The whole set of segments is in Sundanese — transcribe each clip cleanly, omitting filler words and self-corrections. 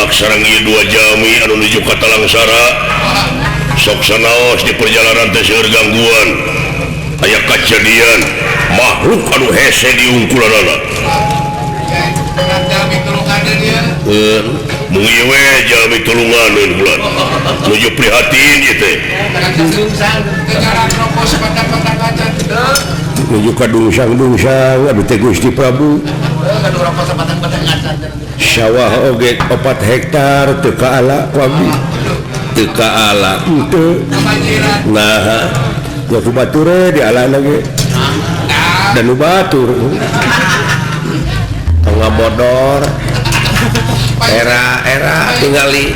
Salak sareng ieu dua jalmi anu nuju ka Talangsara. Sok sanaos di perjalanan teh seueur gangguan. Aya kajadian makhluk anu hese diungkulanana. Mung ieu we jalmi tulunganeun bulan. Nuju prihatin ieu teh. Nuju ka dungsang-dungsang abdi teh Gusti Prabu. Sawah oge 4 hektar teu kaala ku abdi. Teu kaala henteu. Nah, ya ku batur di alana ge. Dan nu batur. Tong ngabodor. Era-era tingali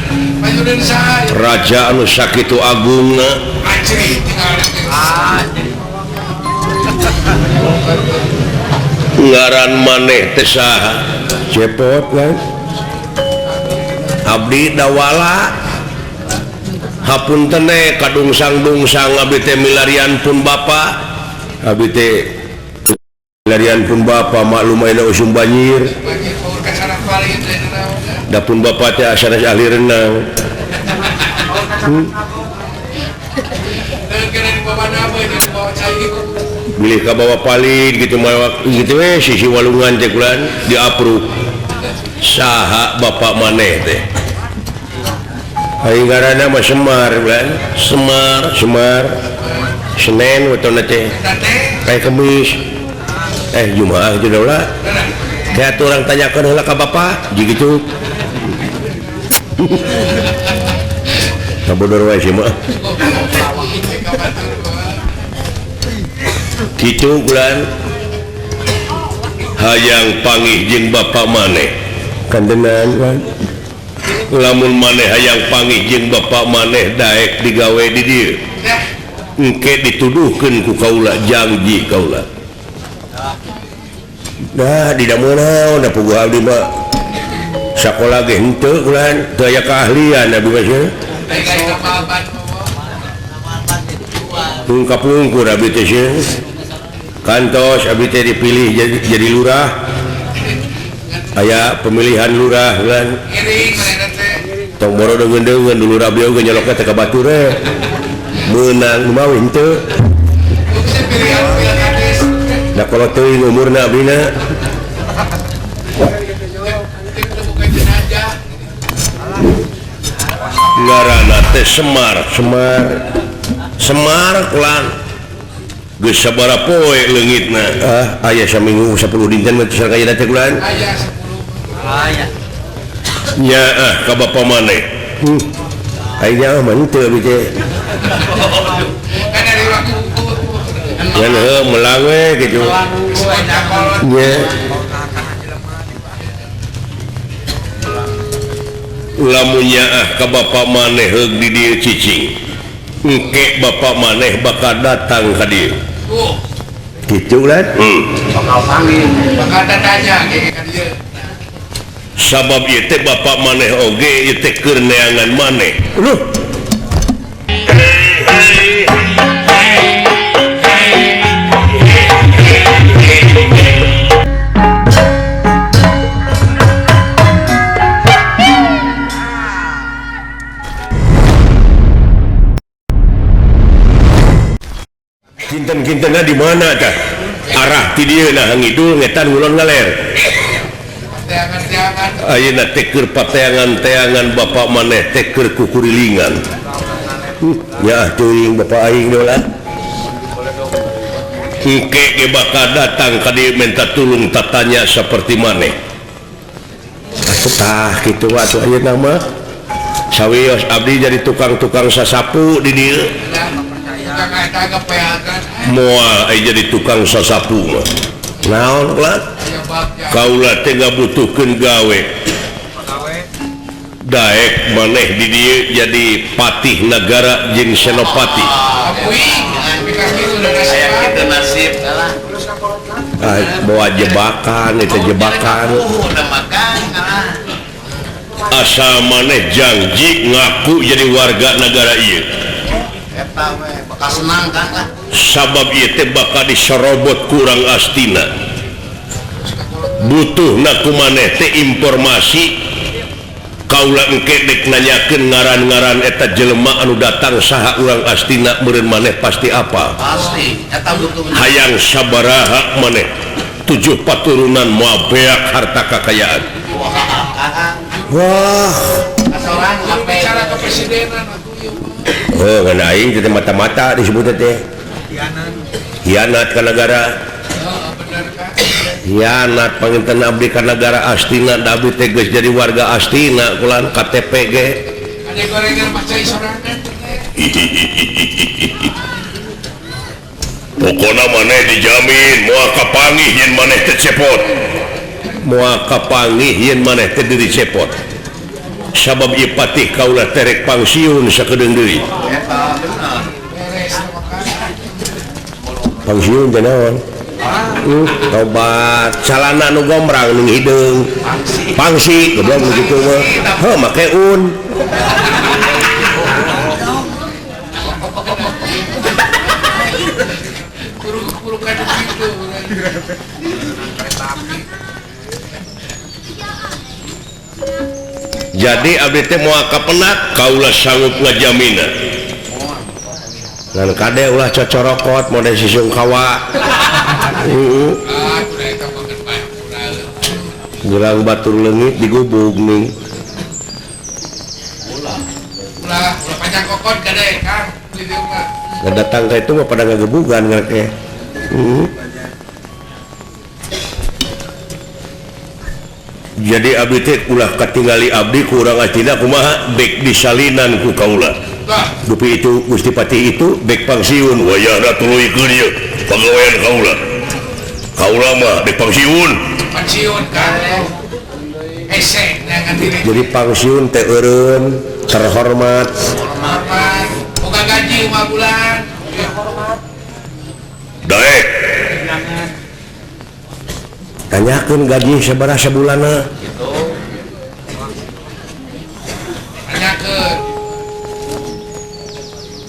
raja anu sakitu agungna. Ngaran maneh teh saha? Cepot kan? Abdi Dawala. Hapunten we kadungsang-dungsang abdi teh milarian pun bapa. Abdi teh milarian pun bapa maklum ayeuna usum banjir. Da pun bapa teh asana ahli renang. Bilih ka bawa palid gitu mah gitu we sisi walungan teh kulan diapruk. Saha bapak maneh teh? Aing ngaranna mah Semar bulan. Semar, Semar. Senin wetona teh. Kayak Kemis. Jumaah gitu lah. Kayak atuh urang tanyakeun heula ka bapak, gitu. Kabodor wae sih mah. Kitu bulan. Hayang pangih jeung bapak maneh. Kandenan kan. Lamun maneh hayang pangih jeung bapak maneh daek digawe di dieu. Engke dituduhkeun ku kaula janji kaula. Nah, di dameuna da puguh abdi mah sakola ge henteu ulan teu aya keahlian abdi mah sia. Pungka-pungkur abdi teh sia. Kantos abdi teh dipilih jadi lurah. Aya pemilihan lurah kan. Tong boro deungeun-deungeun du lurah beliau ge nyolokna teh ka batur we. Meunang mah henteu. Da kalau teuing umurna abdina. Ngaranna teh Semar, Semar. Semar kulan. Geus sabaraha poe leungitna? Ah, aya saminggu 10 dinten mah teu kaya teh kulan. Aya 10. Aya. Nya ah ka bapa maneh. Aing nya mah henteu abdi teh. Kan dari waktu Ngan heuh melang we kitu. Nya. Lamun nyaah ka bapa maneh heug di dieu cicing. Engke bapa maneh bakal datang ka dieu. Kitu lan. Bakal panggil, bakal datanya ge ka dieu. Sabab ieu teh bapa maneh oge ieu teh keur neangan maneh. Luh. Kinten-kintenna di mana tah? Arah ti dieu nah ngidul ngetan ngulon ngaler. Ayeuna teh keur pateangan-teangan bapak maneh teh keur kukurilingan. Ya teuing bapak aing deui lah. Engke ge bakal datang ka dieu minta tulung tatanya saperti maneh. Atuh tah kitu atuh ayeuna mah. Sawios abdi jadi tukang-tukang sasapu di dieu. Moal ai jadi tukang sasapu mah. Naon lah? Kaula teh ngabutuhkeun gawe. Daek maneh di dieu jadi patih nagara jeung senopati. Bawa jebakan itu jebakan. Asal maneh janji ngaku jadi warga negara ieu. Sabab ieu teh bakal disorobot kurang astina. Butuhna ku maneh teh informasi Kaula engke dek nanyakeun ngaran-ngaran eta jelema anu datang saha urang Astina meureun maneh pasti apa? Pasti eta butuh. Hayang sabaraha maneh 7 paturunan moal beak harta kakayaan. Wah, kasorang bicara kepresidenan atuh ieu. Oh, ngan aing teh mata-mata disebut teh. Hianat ka negara. Hianat panginten abdi ka negara Astina, da abdi teh geus jadi warga Astina kulan KTP ge. Ade gorengan percaya sorangan teh. Pokona maneh dijamin moal kapanggih yen maneh teh cepot. Moal kapanggih yen maneh teh diri cepot. Sabab ieu patih kaula terek pangsiun sakedeung deui. Eta bener. Pangsiun teh naon? Tobat calana nu gombrang ning hideung. Pangsi goblok nu kitu mah. Heuh make un. Kuru-kurukan kitu. Jadi abdi teh moal kapenak kaula sanggup ngajamina. Ngan kade ulah cocorokot mode sisungkawa. Gelang batur leungit digubug ning. Ulah ulah panjang kokot kade Kang di dieu mah. Datang ka itu mah pada ngagebugan ngarek. Jadi abdi teh ulah katingali abdi ku urang Astina kumaha bek disalinan ku kaula. Dupi itu Gusti Patih itu bek pangsiun wayahna tuluykeun ieu pagawean kaula. Kaula mah bek pangsiun. Pangsiun Kang. Hese neangan diri. Jadi pangsiun teh eureun terhormat. Hormat. Boga gaji 5 bulan. Hormat. Daek. Tanyakeun gaji sabaraha sabulanna. Gitu. Tanyakeun.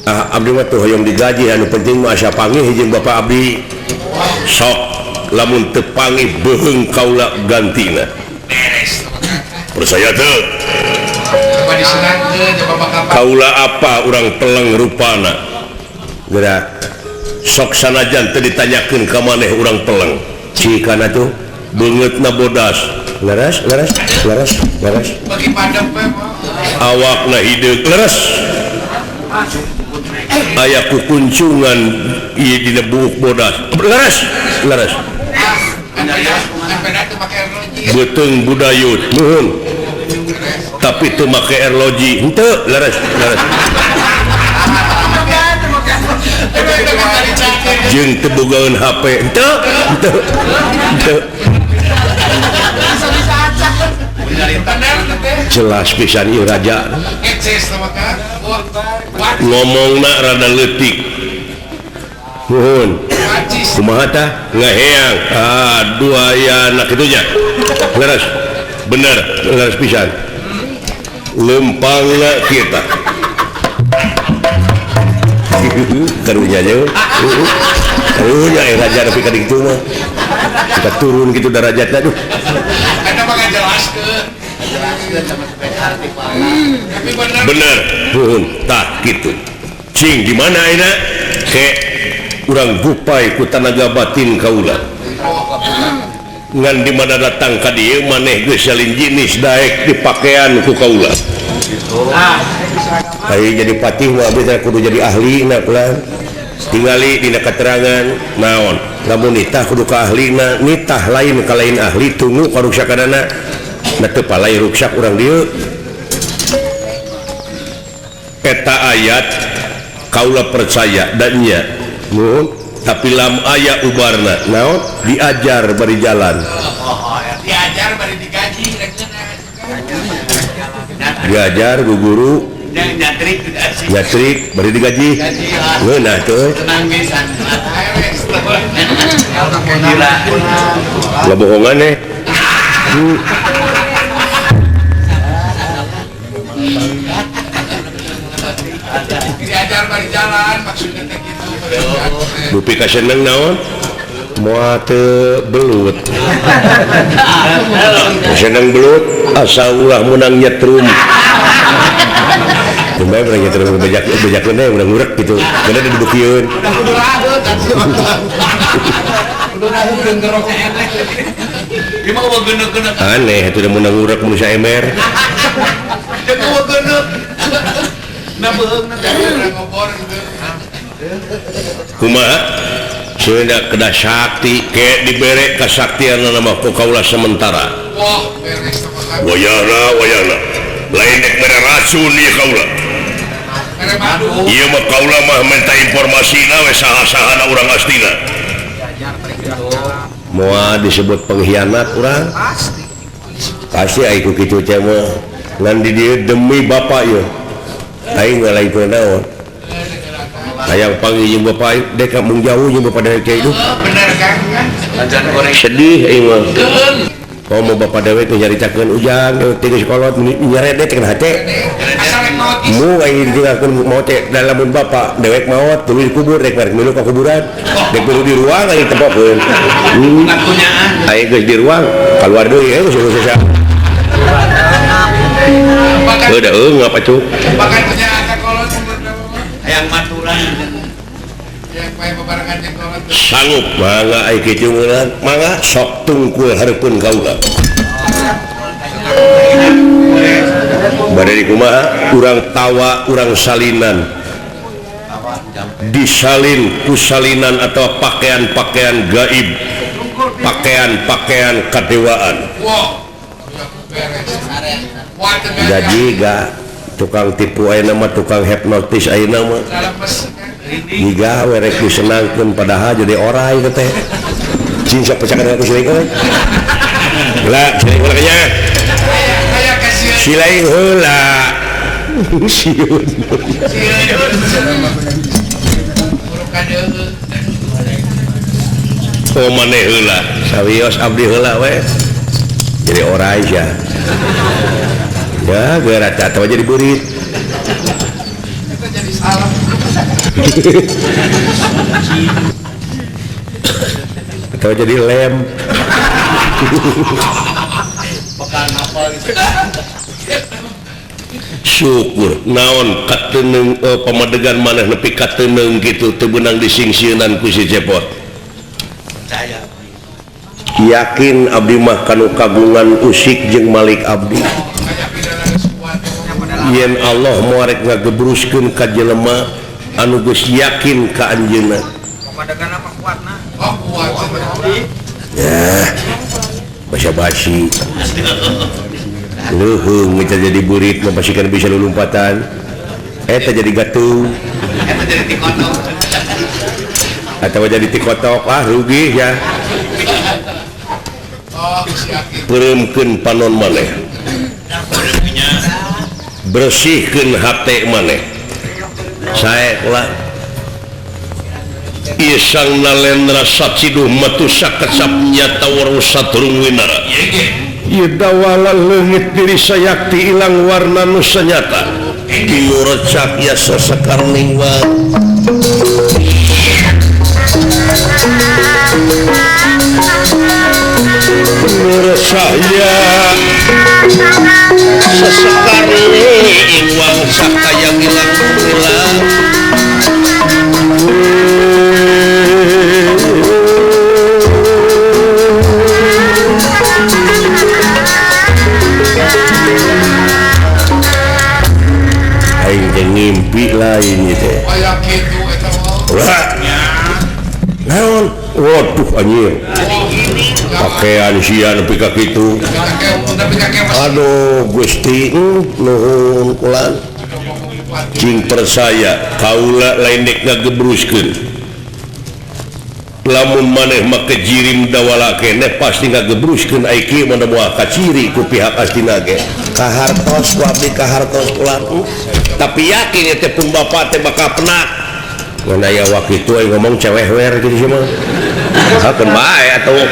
Ah, abdi mah teu hoyong digaji anu penting mah asa panggih jeung bapak abdi. Sok lamun teu panggih beuheung kaula gantina. Beres. Percaya teu? Coba diserangkeun coba bakal. Kaula apa urang peleng rupana? Geura sok sanajan teu ditanyakeun ka maneh urang peleng. Cikana tuh beungeutna bodas. Leres, leres, leres, leres. Bagi padep we awakna hideung leres. Aya kukuncungan ieu dina buuk bodas. Leres, leres. Beuteung budayut nuhun. Tapi teu make erloji henteu leres, leres. Jeung teu bogaeun HP henteu, henteu, henteu. Jelas pisan ieu raja. Ngomongna rada leutik. Nuhun. Kumaha tah? Ngaheang. Aduh aya anak kitu nya. Leres. Bener, leres pisan. Lempangna kita. Karunya jauh. Karunya raja nepi ka ditu mah. Kita turun gitu derajatna duh. Eta mah ngajelaskeun. Bener. Nuhun, tah kitu. Cing di mana ayeuna? Ke urang gupai ku tanaga batin kaula. Ngan di mana datang ka dieu maneh geus salin jinis daek dipakean ku kaula. Ayo jadi patih mah abdi teh kudu jadi ahli na kulan. Tingali dina keterangan naon. Lamun nitah kudu ka ahlina, nitah lain ka lain ahli tunggu karuksakanana. Na teu palai ruksak urang dieu. Eta ayat kaula percaya dan nya. Nuhun, tapi lam aya ubarna naon diajar bari jalan. Diajar bari digaji diajar ku guru nyatrik bari digaji. Ngeunah teu. Lah bohongan eh. Diajar bari jalan maksudnya teh kitu. Dupi ka seneng naon? Moal teu belut. Seneng belut asal ulah meunang nyetrum. Lumayan pernah nyetrum bejak teh udah ngurek gitu. Karena didudukieun. Aneh itu udah meunang ngurek mun saember. Kumaha? Sunda kedah sakti ke dibere kasaktian nama ku kaula sementara. Wah, beres sama wayahna wayahna. Lain dek mere racun ieu kaula. Ieu mah kaula mah minta informasina we saha-sahana urang astina. Moal disebut pengkhianat urang. Pasti. Pasti ai ku kitu teh mah. Ngan di dieu demi bapak ieu. Aing lain ku naon. Hayang panggil jeung bapak dek mung jauh jeung bapak dewek teh hidup. Bener Kang kan? Sedih aing mah. Oh mau bapak dewek nyaritakeun ujang teh geus kolot nyaret teh kana hate. Mu aing ditinggalkeun maot teh lamun bapak dewek maot tuluy dikubur rek rek milu ka kuburan. Dek milu di ruang aing tempokeun. Aing geus di ruang kaluar deui geus geus. Udah eungap atuh. Hayang maturan. Yang pae bebarengan jeung kolot. Sanggup mangga ai kitu meunang, mangga sok tungkul hareupeun kaula. Bade di kumaha urang tawa urang salinan. Disalin ku salinan atau pakaian-pakaian gaib, pakaian-pakaian kadewaan. Jadi ga tukang tipu ayeuna mah tukang hipnotis ayeuna mah jiga we rek disenangkeun padahal jadi orai teh cing sok pecakan ku silaing euy heula silaing heula nya silaing heula sieun oh maneh heula sawios abdi heula we jadi orai sia. Ya, gue rata atau jadi burit. Kita jadi salah. Atau jadi lem. Syukur naon kateneung pamadegan maneh nepi kateneung kitu teu beunang disingsieunan ku si Cepot. Yakin abdi mah kanu kagungan usik jeung Malik abdi. Yen Allah moarek ngagebruskeun ka jelema anu geus yakin ka anjeunna. Oh, kuat. Ya. Basa-basi. Leuheung geus jadi burit mah pasti kan bisa lulumpatan. Eta jadi gatung. Eta jadi tikotok. Atawa jadi tikotok, ah rugi ya. Peureumkeun panon maneh. Bersihkeun hate maneh. Sae lah. Ieu Sang Nalendra Saciduh metu sakecap nyata weruh saturung winara. Ieu dawala leungit diri sayakti ilang warna nu sanyata. Tinu recak yasa sakarning wae. Saya sesekali wang sakaya ngilang ngilang aing teh ngimpi lain ieu teh. Ulah. Naon? Waduh anjir. Pakaian sia nepi ka kitu. Aduh Gusti nuhun kula. Cing percaya kaula lain dek ngagebruskeun. Lamun maneh make jirim dawala keneh pasti ngagebruskeun ai kieu mah moal kaciri ku pihak astina ge. Kahartos ku abdi kahartos kula. Tapi yakin ieu teh pun bapak teh bakal penak. Ngan aya waktu itu aing ngomong cewehwer gitu sih mah. Hakeun bae atuh.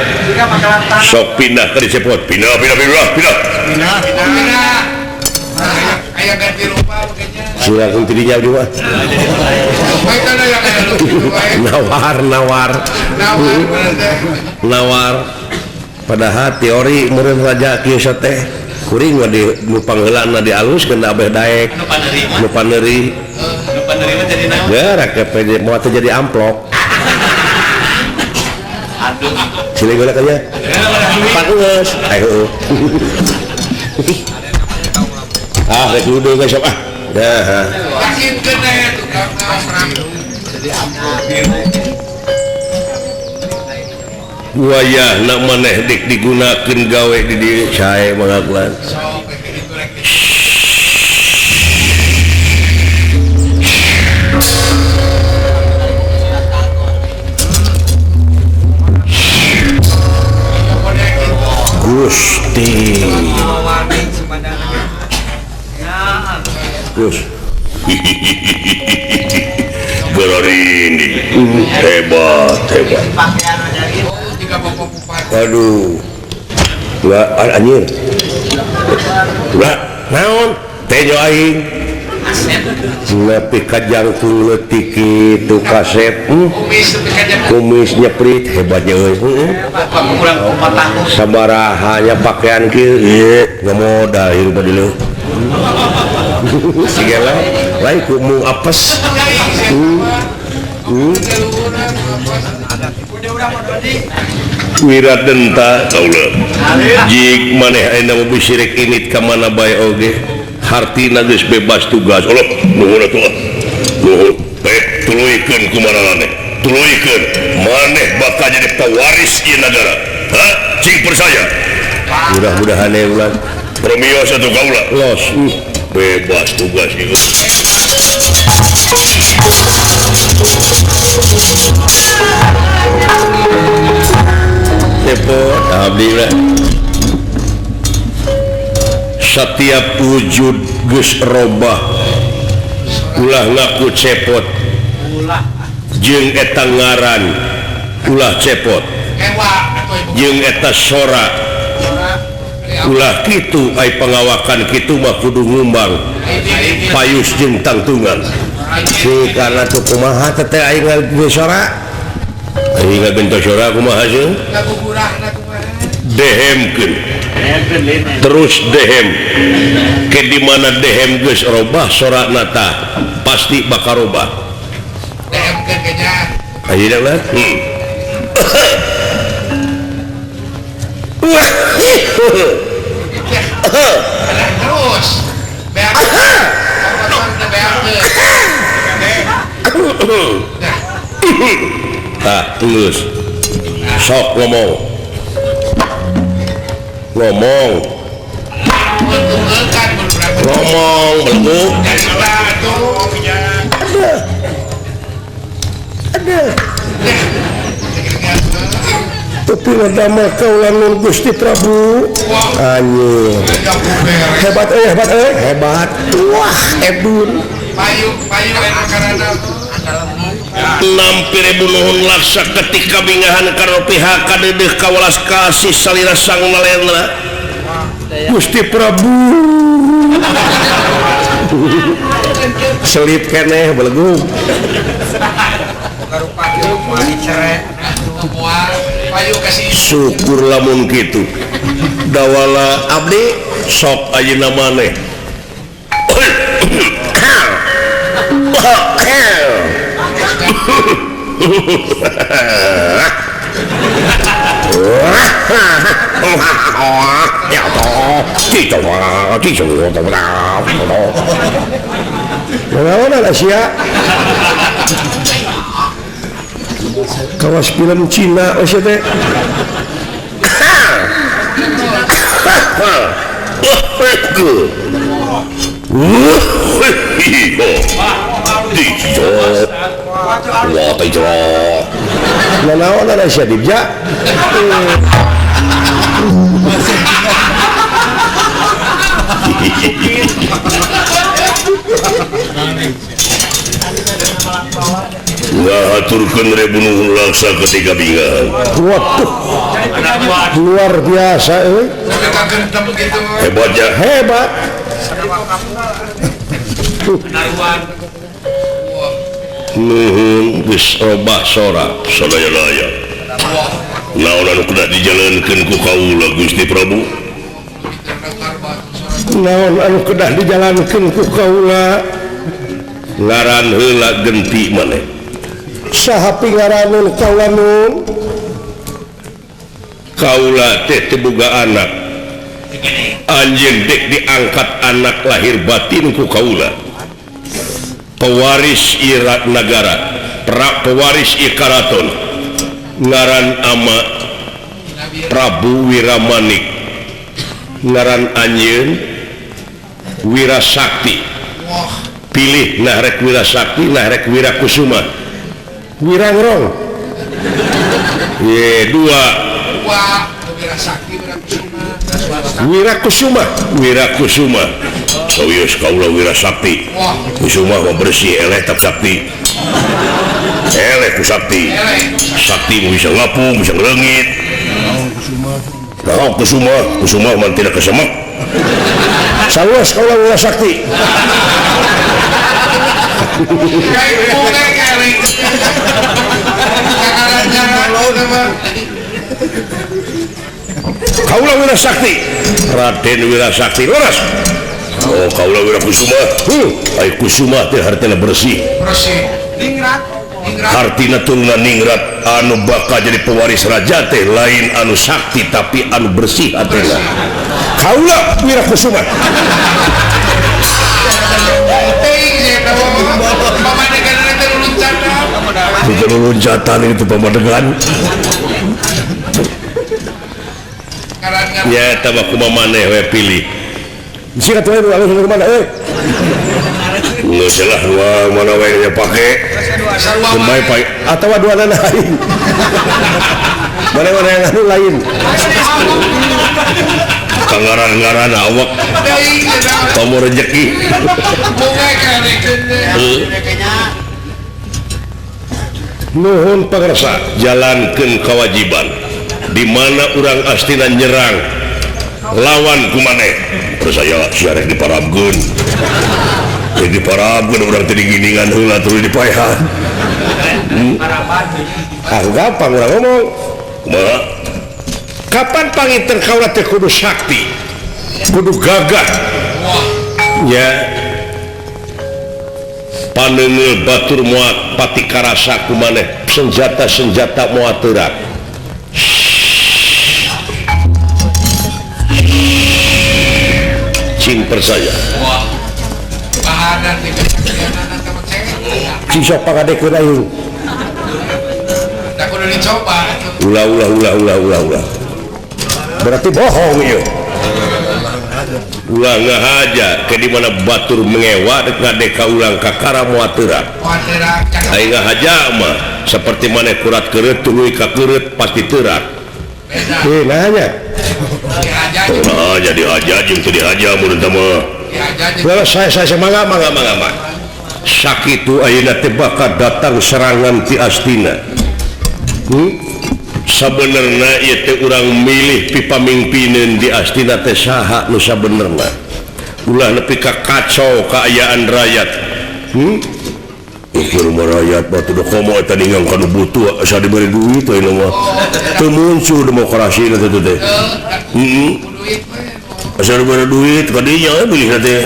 Sok pindah ke Cepot. Pindah pindah pindah pindah. Pindah pindah. Aya ganti rupa makanya. Silakan tidinya abdi mah. Baik kana yang aya Nawar nawar nawar padahal teori meureun raja kieu teh kuring mah di nu pangheulana dialuskeun abeh daek nu paneuri nu paneuri mah jadi naon gerak ke moal teh jadi amplop. Aduh sile golek aja pangeus ayo ah rek ludeung geus ah dah yakinkeun aya tukang jadi amplop wayah nak maneh dik digunakeun gawe di dieu sae mangakuan. Gusti Gus Gerorindi hebat hebat. Aduh dua anjir dua naon tejo aing nepi ka jangkung leutik kitu kasep kumis nyeprit hebatnya euy sabaraha nya pakaian kieu ieu ngamodal hirup di leuh sigala lain ku mung apes. Wira denta kaula jik maneh ayeuna mah bisirik init ka mana bae oge hartina geus bebas tugas. Allah nuhun atuh nuhun teh tuluykeun kumaraneh tuluykeun maneh bakal jadi pewaris ieu nagara. Ha cing percaya mudah-mudahan we ulah Romeo satu kaula los bebas tugas ieu. Cepot abdi lah. Setiap wujud geus robah ulah ngaku cepot jeung eta ngaran ulah cepot jeung eta sora ulah kitu ai pangawakan kitu mah kudu ngumbang payus jeung tangtungan si karena tuh kumaha teh aing geus sora aing ngabentos sora kumaha sih dehemkeun terus dehem ke di mana dehem geus robah sorakna tah pasti bakal robah dehemkeun kayaknya ayeuna lah terus tah geus sok ngomong ngomong ngomong belegu ada tapi ngedamel kaulan nun Gusti Prabu anjir hebat hebat hebat wah edun Nampir bunuhun laksa ketika bingahan karo pihak kadedeh kawelas kasih salira sang nalendra Gusti Prabu selip keneh belegu syukur lamun kitu dawala abdi sok ayeuna maneh Kawas film Cina teh. Nanaon ada sia dibja. Ngahaturkeun rebunuhun laksa ketika bingahan. Waduh. Luar biasa euy. Hebat ya. Hebat. Nuhun geus robah sora sadaya-daya. Naon anu kedah dijalankeun ku kaula Gusti Prabu? Naon anu kedah dijalankeun ku kaula? Ngaran heula genti maneh. Saha pingaraneun kaula nun? Kaula teh teu boga anak. Anjeun dek diangkat anak lahir batin ku kaula. Pewaris Irak nagara, pewaris Ikaraton. Ngaran ama Prabu Wiramanik. Ngaran anjeun Wirasakti. Pilih nah rek Wirasakti, nah rek Wirakusuma. Wirangrong. Ye, dua. Wirakusuma, Wirakusuma. Sawios kaula Wirasakti. Kusuma mah bersih eleh tap sakti. Eleh ku sakti. Sakti bisa ngapung, bisa ngeleungit. Nah, Kusuma, Kusuma mah tidak kesemek. Sawios kaula Wirasakti. Kaula Wirasakti, Raden Wirasakti, leres. Oh, kaula Wirakusuma. Ai Kusuma teh hartina bersih. Bersih. Ningrat. Hartina turunan ningrat anu bakal jadi pewaris raja teh lain anu sakti tapi anu bersih hatena. Kaula Wirakusuma. Loncatan itu pamadegan. Ya eta mah kumaha maneh we pilih. Sing atuh anu alus mana euy. Geus lah mana we nya pake. Kumaha pae atawa duanana lain. Mana-mana yang anu lain. Kangaran-ngaran awak. Komo rejeki. Nuhun pangersa jalankeun kewajiban di mana urang astina nyerang lawan ku maneh percaya sia rek diparabkeun rek diparabkeun urang teh diginingan heula tuluy dipaehan. Ah gampang urang ngomong kumaha kapan panginten kaula teh kudu sakti kudu gagah nya panengeul batur moal pati karasa ku maneh senjata-senjata moal teurak. Cing percaya. Wah. Bahanan di cing sok pangadekeun aing. Da kudu dicoba. Ulah ulah ulah ulah ulah ulah. Berarti bohong ieu. Ulah ngahaja ke di mana batur mengewa dek ngadeka ulang kakara moal teurak. Aing ngahaja mah seperti maneh kurat keureut tuluy ka keureut pasti teurak. Heh nanya. Nah, jadi haja jeung teu dihaja mun teh mah. Lah saya mangga mangga mangga. Sakitu ayeuna teh bakal datang serangan ti Astina. Sabenerna ieu teh urang milih pipamingpineun di Astina teh saha nu sabenerna. Ulah nepi ka kacau kaayaan rakyat. Ikir mah rakyat mah teu komo eta ningang ka nu butuh asa diberi duit ayeuna mah. Teu muncul demokrasi na teh teh. Asa diberi duit ka dinya milihna teh.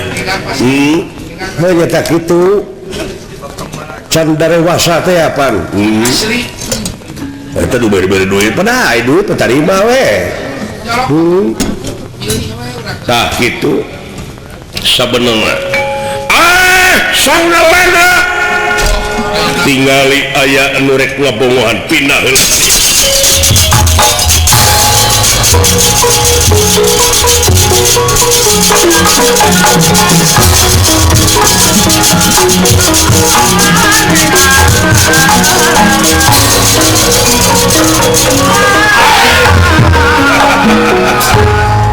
Heuh nya tah kitu. Can darewasa teh apan. Asli. Eta nu beri-beri duit pada ai duit tarima we. Tah kitu sabenerna. Ah, Sang Nalendra tingali aya anu rek ngabongohan pindah heula.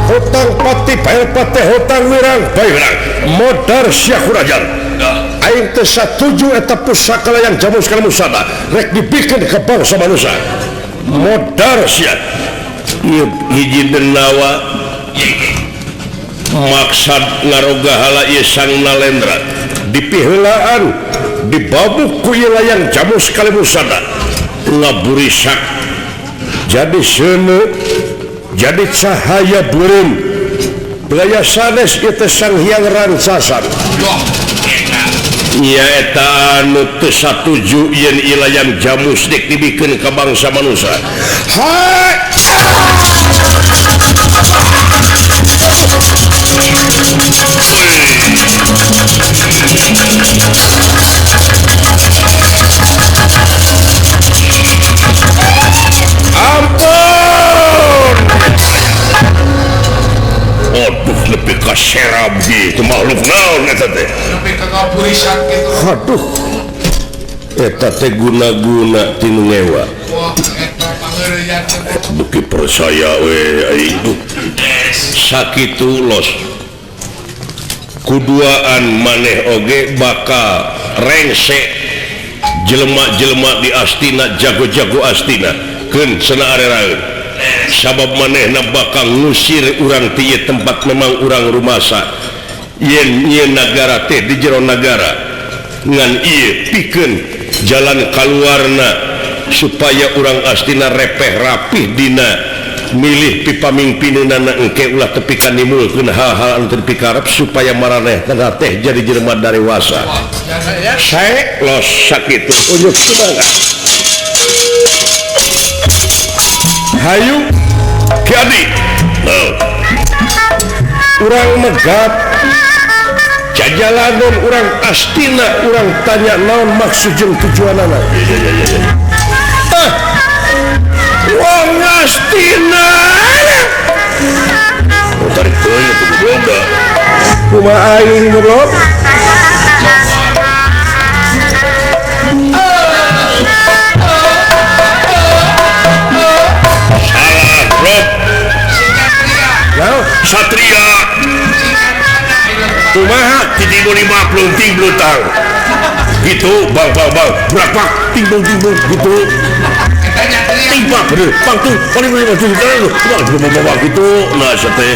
Hutang pati bayar pati hutang wirang bayar modar sia kurajan. Aing teh satuju eta pusaka layang jamus kana musada rek dibikeun ka bangsa manusia. Modar sia ieu hiji denawa maksad ngarogahala ieu Sang Nalendra dipiheulaan Dibabuk ku ieu layang jamus kalemusada ngaburisak jadi seuneu jadi cahaya beureum belaya sanes ieu teh Sang Hyang Rancasan. Nyaeta anu teu satuju yen ieu layang jamus dek dibikeun ka bangsa manusia. Hai! Ampun! Aduh, lebih ka serab gitu makhluk naon eta teh? Lebih ka ngapurisan gitu. Aduh. Eta teh guna-guna tinu ngewa. Wah, eta pangeureuyan teh. Beuki percaya we aing. Sakitu los. Kuduaan maneh oge bakal rengse jelema-jelema di Astina, jago-jago Astina keun cenah areraeun. Sabab manehna bakal ngusir urang ti ieu tempat memang urang rumasa. Yen ieu nagara teh di jero nagara ngan ieu pikeun jalan kaluarna supaya urang Astina repeh rapih dina milih pipamingpineunana engke ulah tepi ka nimulkeun hal-hal anu teu dipikarep supaya maraneh teh jadi jelema darewasa. Sae los sakitu unjuk semangat. Hayu Ki Adi. Urang megat jajalanan urang Astina, urang tanya naon maksud jeung tujuanana. Ah. Wong Astina. Oh, tarik teuing atuh goblok. Kumaha aing goblok? Salah, Rob. Satria. Kumaha titibu lima plunting blutang. Gitu, bang bang bang, berapa ting bung ting bung gitu. Timpa bener, pangtung, paling paling paling paling paling gitu, nah sate.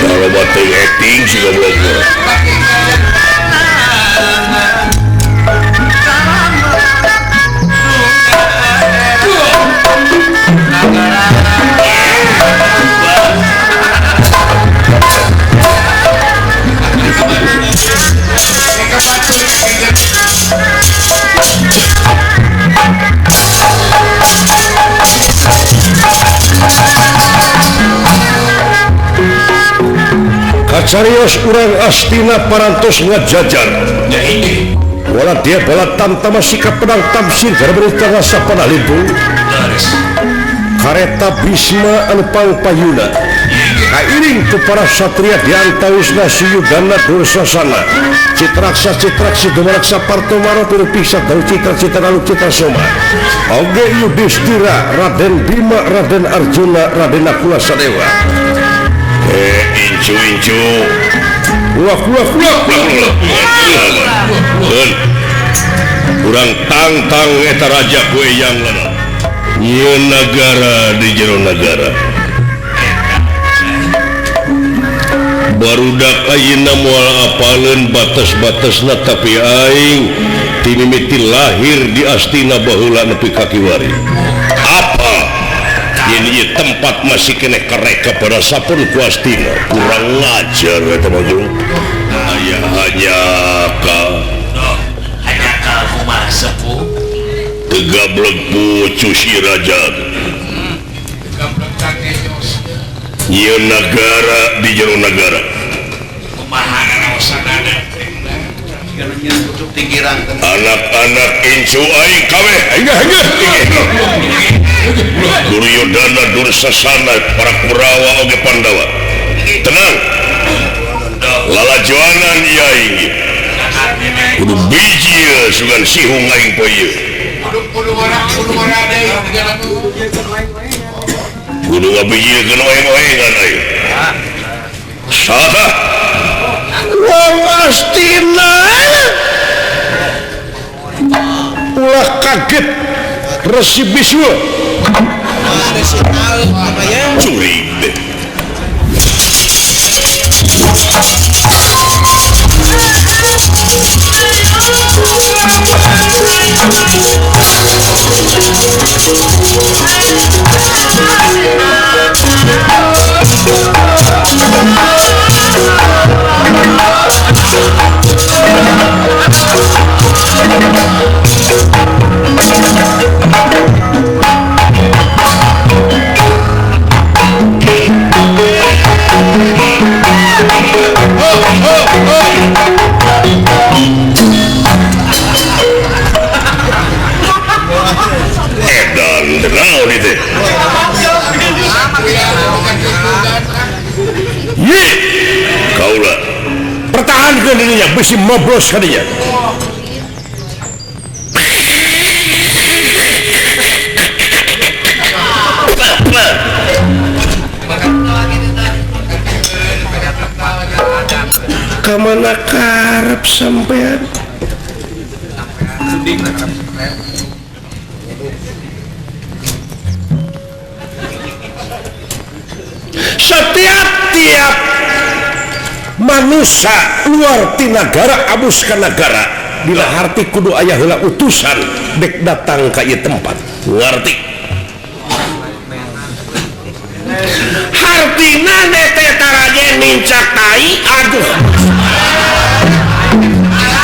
Kalau batin acting sih goblok. Kacarios urang Astina parantos ngajajar. Wala dia bola tamtama sikap pedang tamsir garberita rasa panah limpung. Kareta Bisma anu pangpayuna. Kairing ku para satria diantawisna Suyudana Dursasana. Citraksa citraksi dumaraksa partomaro pirupiksa dalu citra citra lalu citra soma. Oge Yudhistira Raden Bima Raden Arjuna Raden Nakula Sadewa. Incu incu. Ulah ulah ulah ulah ulah. Urang tangtang eta raja kue yang lana. Nyeun nagara di jero nagara. Barudak ayeuna moal apaleun batas-batasna tapi aing timimiti lahir di Astina baheula nepi ka kiwari. Apa yen ieu tempat masih keneh kareka pada sapun ku Astina. Kurang ngajar eta mah jung. Aya hanya ka hanya ka kumaha sepuh. Tegablek pucu si raja. Tegablek kakenyos. Ieu nagara di jero nagara. Anak-anak incu aing kabeh. Duryodana, Dursasana, para Kurawa oge Pandawa. Tenang. Lalajoanan ieu aing. Kudu biji sugan sihung aing poe ieu. Kudu ngabijilkeun oeng-oengan aing. Salah. Wong Astina ulah kaget Resi Biswa. Curi deh. Edan naon itu? Ye, kaula pertahankan dirinya besi moblos kadinya. Kamana karep sampean? Setiap-tiap manusia luar ti nagara abus ka nagara bila harti kudu aya heula utusan dek datang ka ieu tempat. Ngarti. Hartina teh taraje nincak tai aduh.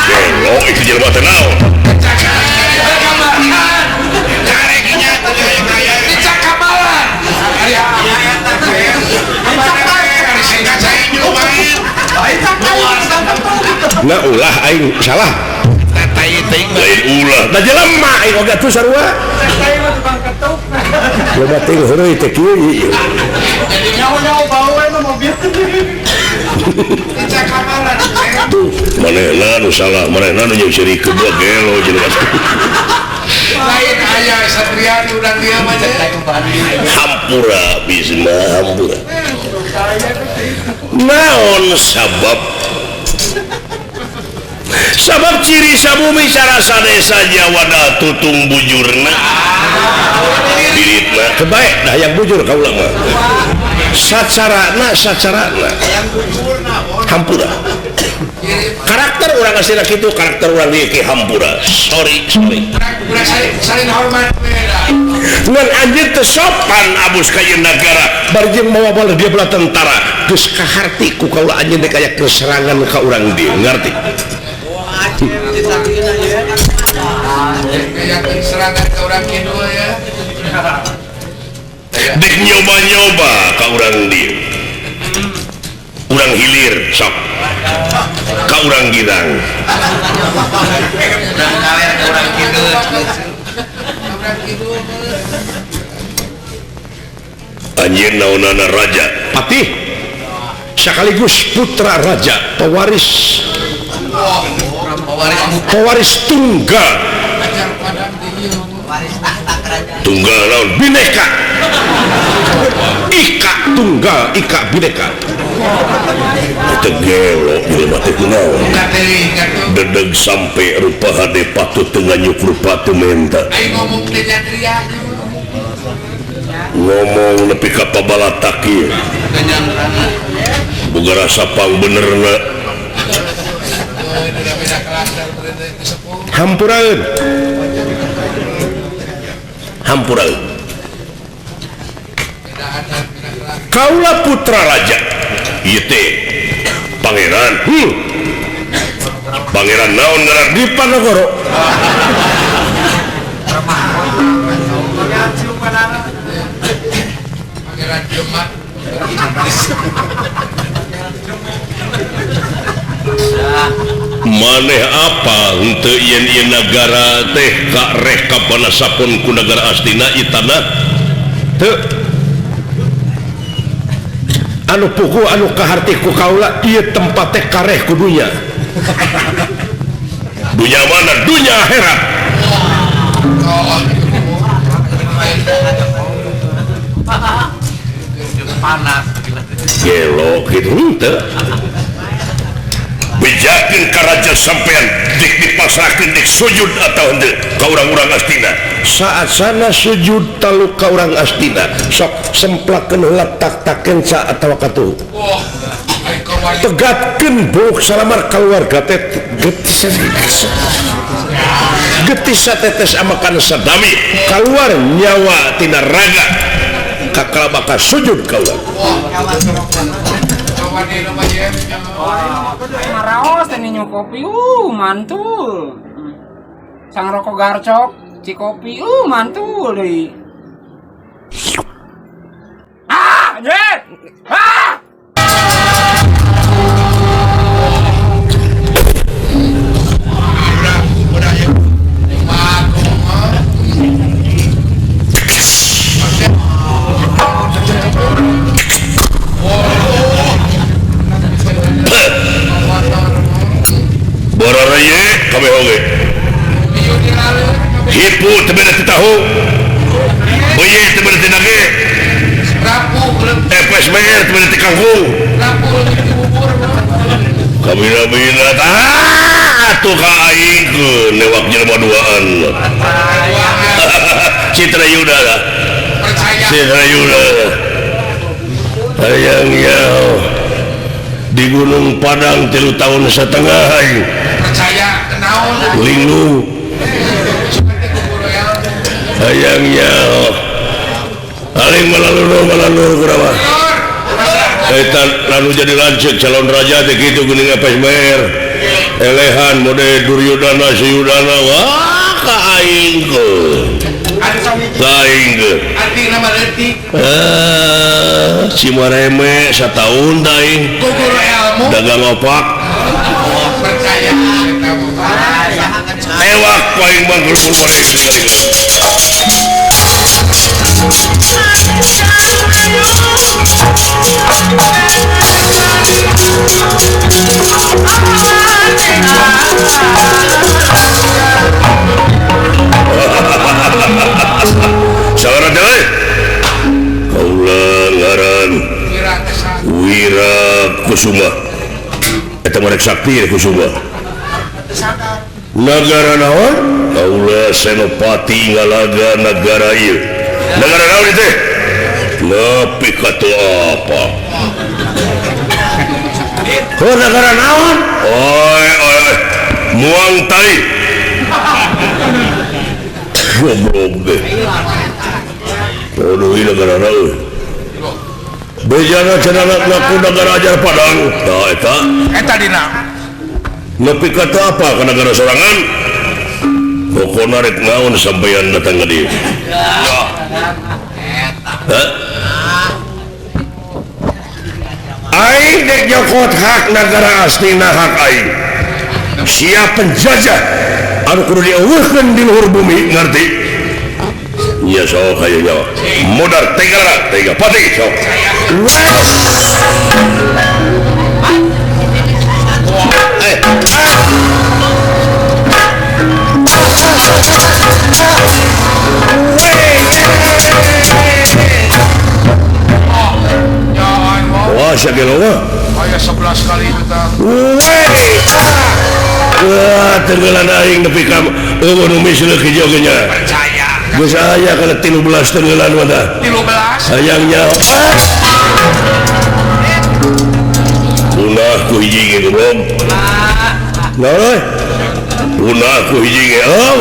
Gelo itu jelema teh naon? Nah ulah aing salah. Lain ulah. Da jelema aing oge atuh sarua. Loba teuing heureuy teh kieu ieu. Manehna nu salah, manehna nu jeung seurikeun gelo jelema. Lain aya satria nu urang dieu mah. Hampura Bisma, hampura. Naon sabab? Sabab ciri sabumi sarasa desa Jawa da tutung bujurna. Biritna kebaik dah yang bujur kaula mah. Sacarana sacarana. Hampura. Karakter urang asina kitu, karakter urang dieu ki hampura. Sorry, sorry. Saling hormat. Ngan anjeun teu sopan abus ka ieu nagara, bari jeung mawa bala dia bala tentara. Geus kaharti ku kaula anjeun dek aya keserangan ka urang dieu, ngarti? Serangan ke orang kidul ya. Dek nyoba-nyoba ka urang dieu. Urang hilir sok. Ka urang girang. Urang kaler ka urang kidul. Anjeun naonana raja? Patih. Sekaligus putra raja, pewaris pewaris tunggal. Tunggal naon? Bineka. Ika tunggal, ika bineka. Teu gelo jelema teh kunaon? Dedeg sampe rupa hade patut teu nganyuk rupa teu menta. Ngomong nepi ka pabalatak ieu. Boga rasa pang benerna. Hampuraeun. Hampuraeun. Kaula putra raja. Ieu teh pangeran. Pangeran naon ngaran? Dipanegoro. Pangeran Demak. Maneh apa henteu yen ieu nagara teh kareh kapanasapun ku nagara Astina ieu tanah teu anu puguh anu kaharti ku kaula ieu tempat teh kareh ku dunya. Dunya mana? Dunya akhirat. Panas gelo kitu henteu. Bejakeun ka raja sampean dik dipasrahkeun dik sujud atau henteu ka urang-urang Astina. Saat sana sujud talu ka urang Astina sok semplakeun heula tak-takeun sa atawa katuhu. Tegatkeun buuk salamar kaluarga teh getis satetes amakan sadami kaluar nyawa tina raga kakala bakal sujud ka urang. Maraos teh ninyu kopi, mantul. Sang rokok garcok, cikopi, mantul deui. Ah, anjir. Ah! Hipu teu ti tahu, beuye teu ti dage, FSBR teu ti kangkung, kabina-bina atuh ka aing keun lewat jelema duaan. Citra Yuda lah, Citra Yuda. Hayang nyaho di Gunung Padang 3 tahun setengah aing. Percaya kenaon linglung. Hayang nyaho aling malalur kurawa eta lalu jadi lanceuk calon raja teh kitu geuning FSBR elehan mode Duryodana Suyudana wah ka aing keun ka aing keun Cimareme sataun aing dagang opak percaya tewak paling bangkrut Saudara deui kaula ngaran Wira Kusuma eta mah rek sakti Kusuma nagara naon kaula Senopati ngalaga nagara ieu nagara naon ieu teh nepi ka teu apa heuh nagara naon oi oi muang tai goblok deh aduh ieu nagara naon bejana cenah ku nagara ajar Padang tah eta eta dina nepi ka teu apa ka nagara sorangan pokona rek naon sampeyan datang ka dieu hah aing dek nyokot hak nagara Astina hak aing siap penjajah anu kudu dieuweuhkeun di luhur bumi ngerti nya sok hayu nyawa modar tega tega pati sok Wah, siapa Aya 11 kali kita. Wah, tenggelan aing nepi ka eueuh nu misil hijau ge nya. Percaya. Geus aya kana 13 tenggelan mah tah. 13. Hayang nyaho. Punah ku hiji ge goblok. Naon? Punah ku hiji ge. Oh.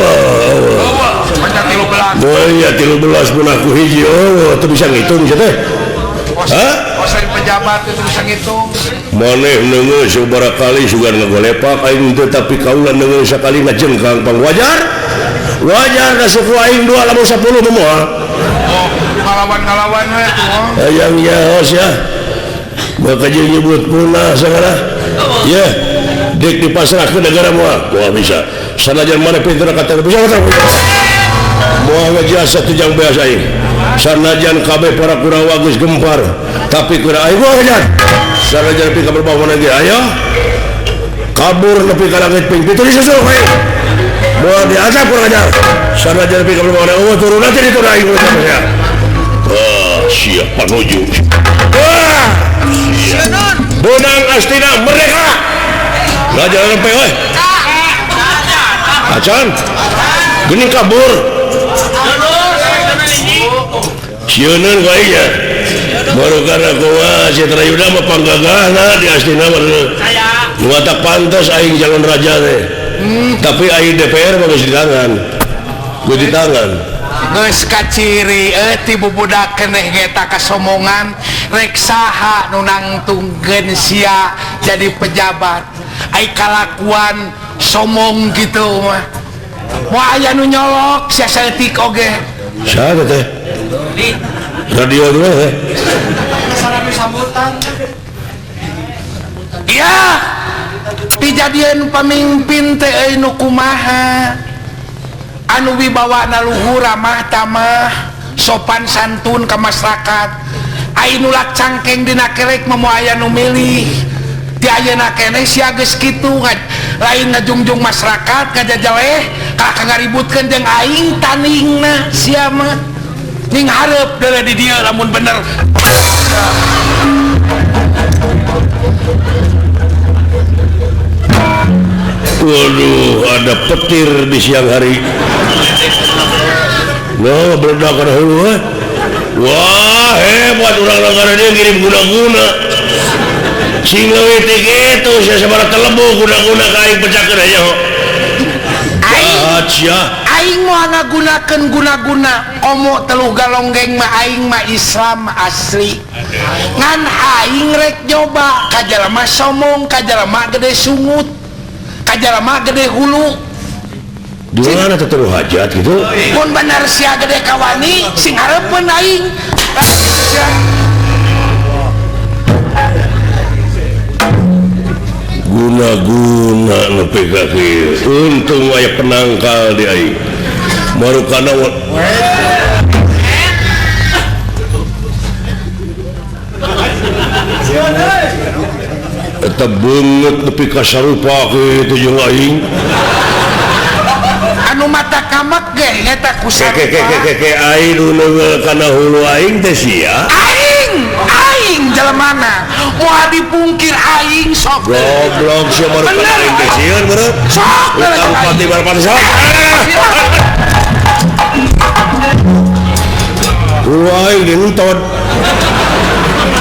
Banyak 13. Oh iya 13 punah ku hiji. Oh, teu bisa ngitung sia teh. Hah? Kosan pejabat itu bisa ngitung. Maneh neungeun sabaraha kali sugan ngagolepak aing teu tapi kaula neungeun sakali ngajengkang pang wajar. Wajar ka suku aing dua lamun 10 mah moal. Oh, ngalawan-ngalawan we tuh. Hayang nyaho sia. Maka jeung nyebut punah sagala. Ya, dek dipasrahkeun negara moal. Moal bisa. Sanajan maneh pinter kata bisa kata. Moal ngejasa tujang beas aing. Sanajan kabeh para Kurawa geus gempar, tapi kuda aing moal ngejar. Sanajan pika berbau lagi ayo. Kabur nepi ka langit ping pitu disusul aing. Moal diazab kurang ajar. Sanajan pika berbau eueuh turun aja ditu aing ya. Ah, siap panuju. Wah, siap. Bonang Astina merdeka. Raja lempe euy. Acan. Geuning kabur. Sieuneun ka aing nya. Baru karena kumaha Citra Yuda mah panggagahna di Astina mah. Nu matak pantes aing calon raja teh. Tapi aing DPR mah geus di tangan. Geus di tangan. Geus kaciri euy ti bubudak keneh ge ta kasomongan rek saha nu nangtungkeun sia jadi pejabat. Ai kalakuan somong gitu mah. Moal aya nu nyolok sia saeutik oge. Saha teh? Radio dulu teh. Sambutan. Iya. Pijadieun pamimpin teh euy nu kumaha? Anu wibawana luhur ramah tamah, sopan santun ka masyarakat. Ai nu cangkeng dina kerek mah moal aya nu milih. Ti ayeuna keneh sia geus kitu lain ngajungjung masyarakat ngajajaleh ka ngaributkeun jeung aing taningna sia mah. Ning hareup deuleu di dieu lamun bener. Waduh, ada petir di siang hari. Nah, meledak kana hulu eh. Wah, hebat urang negara dia ngirim guna-guna. Sing leuwih ti kitu sia sabaraha telebu guna-guna ka aing pecahkeun aya. Aing aing moal ngagunakeun guna-guna komo teluh galonggeng mah aing mah Islam asli. Ngan aing rek nyoba ka jalma somong, ka jalma gede sungut, ka jalma gede hulu. Di mana teh teluh hajat gitu? Mun bener sia gede kawani sing hareupeun aing. Guna-guna nepi ka kieu. Untung aya penangkal di aing. Marukana eta beungeut nepi ka sarupa kitu jeung aing. Anu mata kamek ge eta ku sarupa. Ke aing nu neungeul kana hulu aing teh sia. Aing, aing jelemana. Moal dipungkir aing sok. Goblok sia marukana aing teh sieun beureut. Sok. Bupati Barpan sok. Hulu aing dientot.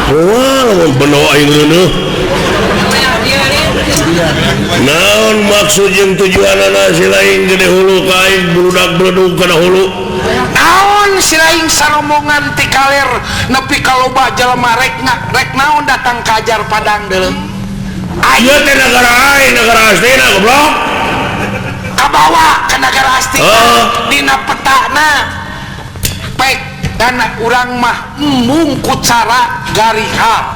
Wah, lamun beno aing reuneuh. Naon maksud jeung tujuanana si lain gede hulu ka aing bludak bledug kana hulu? Naon si lain saromongan ti kaler nepi ka loba jelema rek naon datang ka Ajar Padang deuleu. Ieu teh nagara aing, nagara Astina goblok. Kabawa ka nagara Astina dina petana. Pek dana urang mah embung ku cara gariha.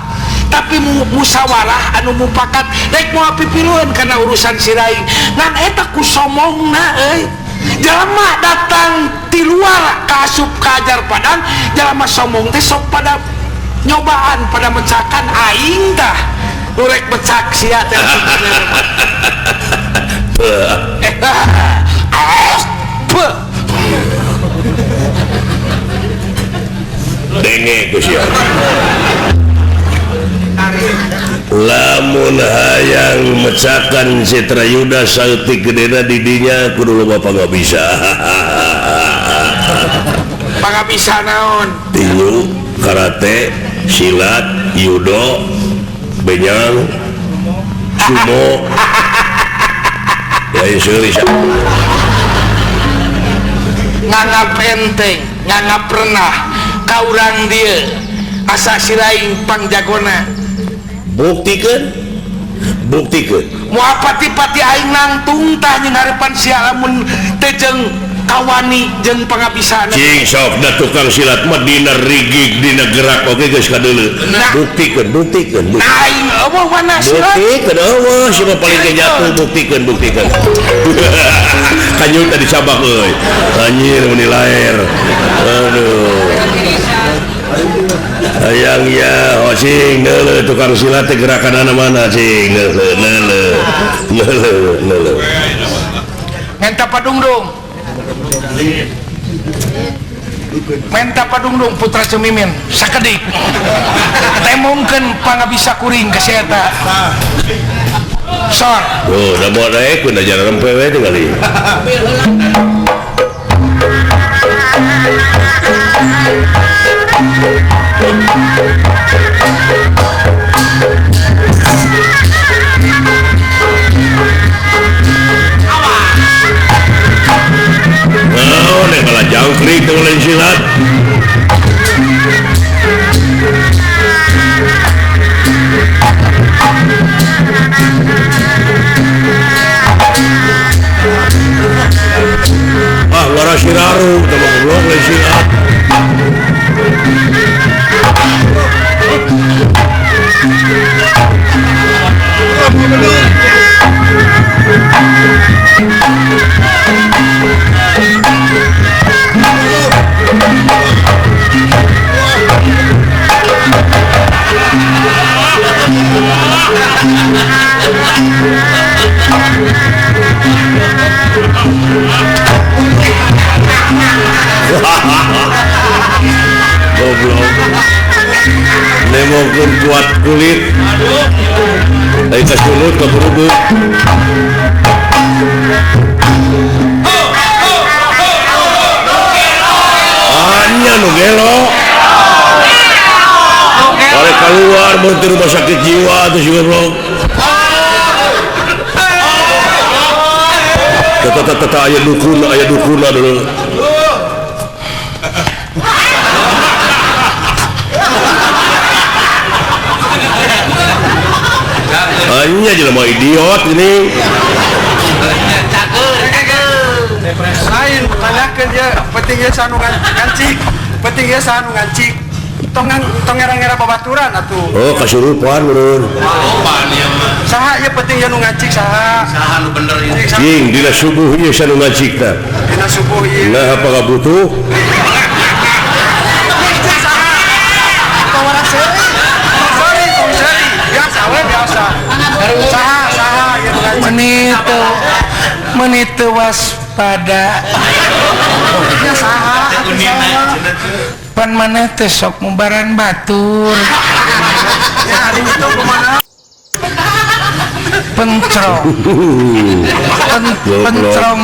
Tapi musyawarah anu mupakat rek moal pipilueun kana urusan si raing. Ngan eta ku somongna euy. Jelema datang ti luar ka asup ka Ajar Padang, jelema somong teh sok pada nyobaan pada mecakan aing tah. Nu rek mecak sia teh. Denge ku sia. Lamun hayang mecakan Citra Yuda saeutik gedena didinya kudu loba pangabisa. Pangabisa naon? Tinju, karate, silat, judo, benyang, sumo. Lain seuri. Nganggap enteng, nganggap pernah ka urang dieu asa siraing pangjagona. Buktikan, buktikan. Moal pati-pati aing nangtung tah jeung harapan sia lamun teh jeung Kawani jeung pangabisana. Cing sok da tukang silat mah dina rigig dina gerak oge geus kadeuleu. Buktikeun buktikeun. Aing eueuh mana silat. Buktikeun eueuh sia paling ge jatuh buktikeun buktikeun. Kanyut tadi cabak euy. Anjir meuni laer. Aduh. Hayang ya oh, cing neuleuh tukang silat teh gerakanana mana cing neuleuh neuleuh neuleuh neuleuh. Menta padungdung. Menta padungdung putra Cemimin sakedik temongkeun pangabisa kuring ka si eta sor. Oh, da moal daek kun ajaran rempe we tingali. Oh, nek malah jangkrik teh lain silat. Ah, ngara siraru teh mah goblok lain silat. Goblok. Nemongkeun kuat kulit. Ai kasulut kaburubuk. Anya nu gelo. Bare keluar berarti rumah sakit jiwa tuh si goblok. Tata aya dukun dulu. Hanya jelema idiot ini. Lain tanyakeun ye penting ye sanu ngancik, penting ye sanu ngancik. Tong tong ngera-ngera babaturan atuh. Oh, kasurupan beureun. Saha ye penting ye nu ngancik saha? Saha nu bener ieu? Cing dina subuh ieu sanu ngancik tah. Dina subuh ieu. Nah, apa kabutuh? Tawaran seuri. Seuri, tong seuri. Biasa we biasa. Saha saha ieu nu ngancik. Menit teu waspada. Ya saha atuh saha. Pan maneh teh sok mubaran batur. Ya hari itu kumaha? Pencrong. Pencrong.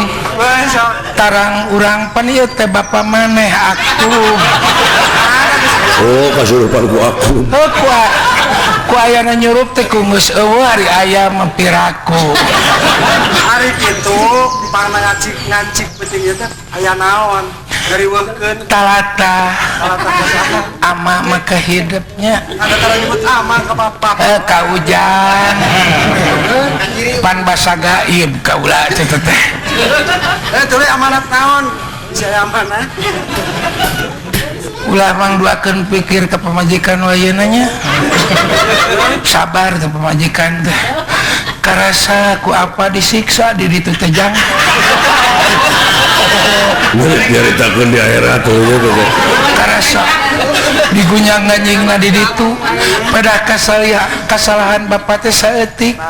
Tarang urang pan ieu teh bapa maneh aku. Oh, kasurupan ku aku. Heuh ku ayana nyurup teh ku geus eueuh ari aya mah piraku. Ari kitu pangna ngancik penting ieu teh aya naon? Gariweuhkeun talata. Talata ama maka hidupnya. Ada tara nyebut ama ka bapak. Ka hujan. Pan basa gaib kaula teh teh. Tuluy amanat naon? Bisa amanah. Ulah mangduakeun pikir ka pamajikan wayeuna nya. Sabar teh pamajikan teh. Karasa ku apa disiksa di ditu teh jang. Nyaritakeun di akhirat heueuh. Karasa digunyang-ganjingna di ditu pada kasalahan bapak teh saeutik.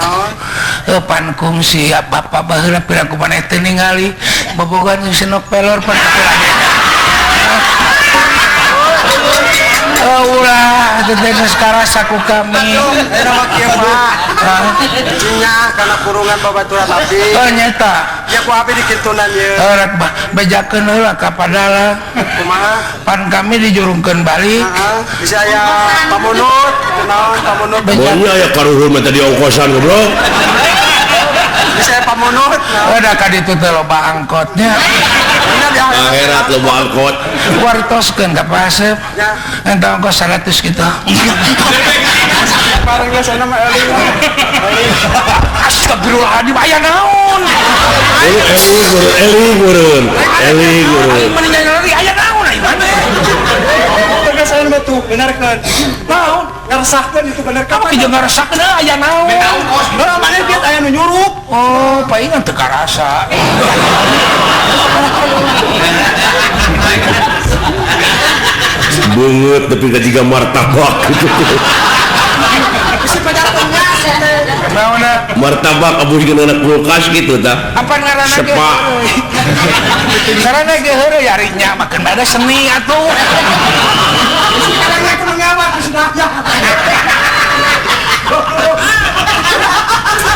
Pan kungsi bapak baheula piraku maneh teu ningali bobogohan jeung senok pelor pan ulah teh geus karasa ku kami. Eta mah kieu Pak. Nya kana kurungan babaturan abdi. Oh nyata. Ya ku abdi dikintunan ieu. Rek bejakeun heula ka padala. Kumaha? Pan kami dijurungkeun balik. Heeh. Bisa aya pamunut, kunaon pamunut. Moal aya karuhun mah tadi ongkosan goblok. Bisa aya pamunut. Udah ka ditu teh loba angkotnya. Nya Akhirat loba angkot. Wartoskeun ka Pak Asep. Entah ongkos 100 gitu. Bareng geus aya mah eling. Astagfirullahaladzim, aya naon? Eling gurun. Eling gurun. Mending nyari aya naon ai maneh? Tegas aya mah tuh benerkeun. Naon? Ngaresahkeun itu bener kapan? Jeung ngaresahkeun aya naon? Beda ongkos. Heeh, maneh bieu aya nu nyurup. Oh, palingan teu karasa. Beungeut nepi ka jiga martabak gitu. Martabak abus jeung anak kulkas gitu tah. Apa ngaranna ge? Ngaranna ge heureuy ari nya makeun bada seni atuh. Sekarang aku ngawak sudah.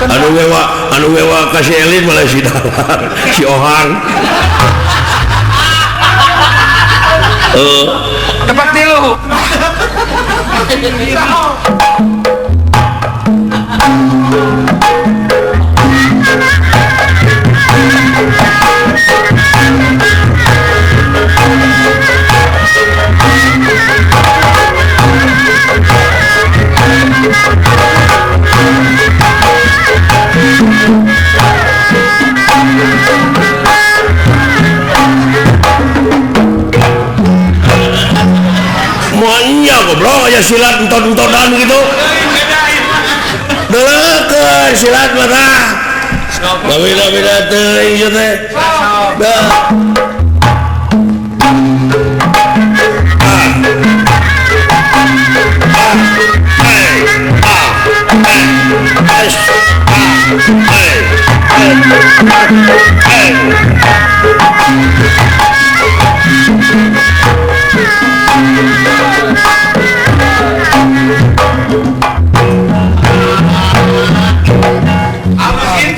Anu wewa ka si Elin malah si Dahar, si Ohang. Tempat tilu. Moalnya goblok aya silat entot-entotan gitu. Deukeun silat mah tah. Beda-beda teuing ieu teh. Dah.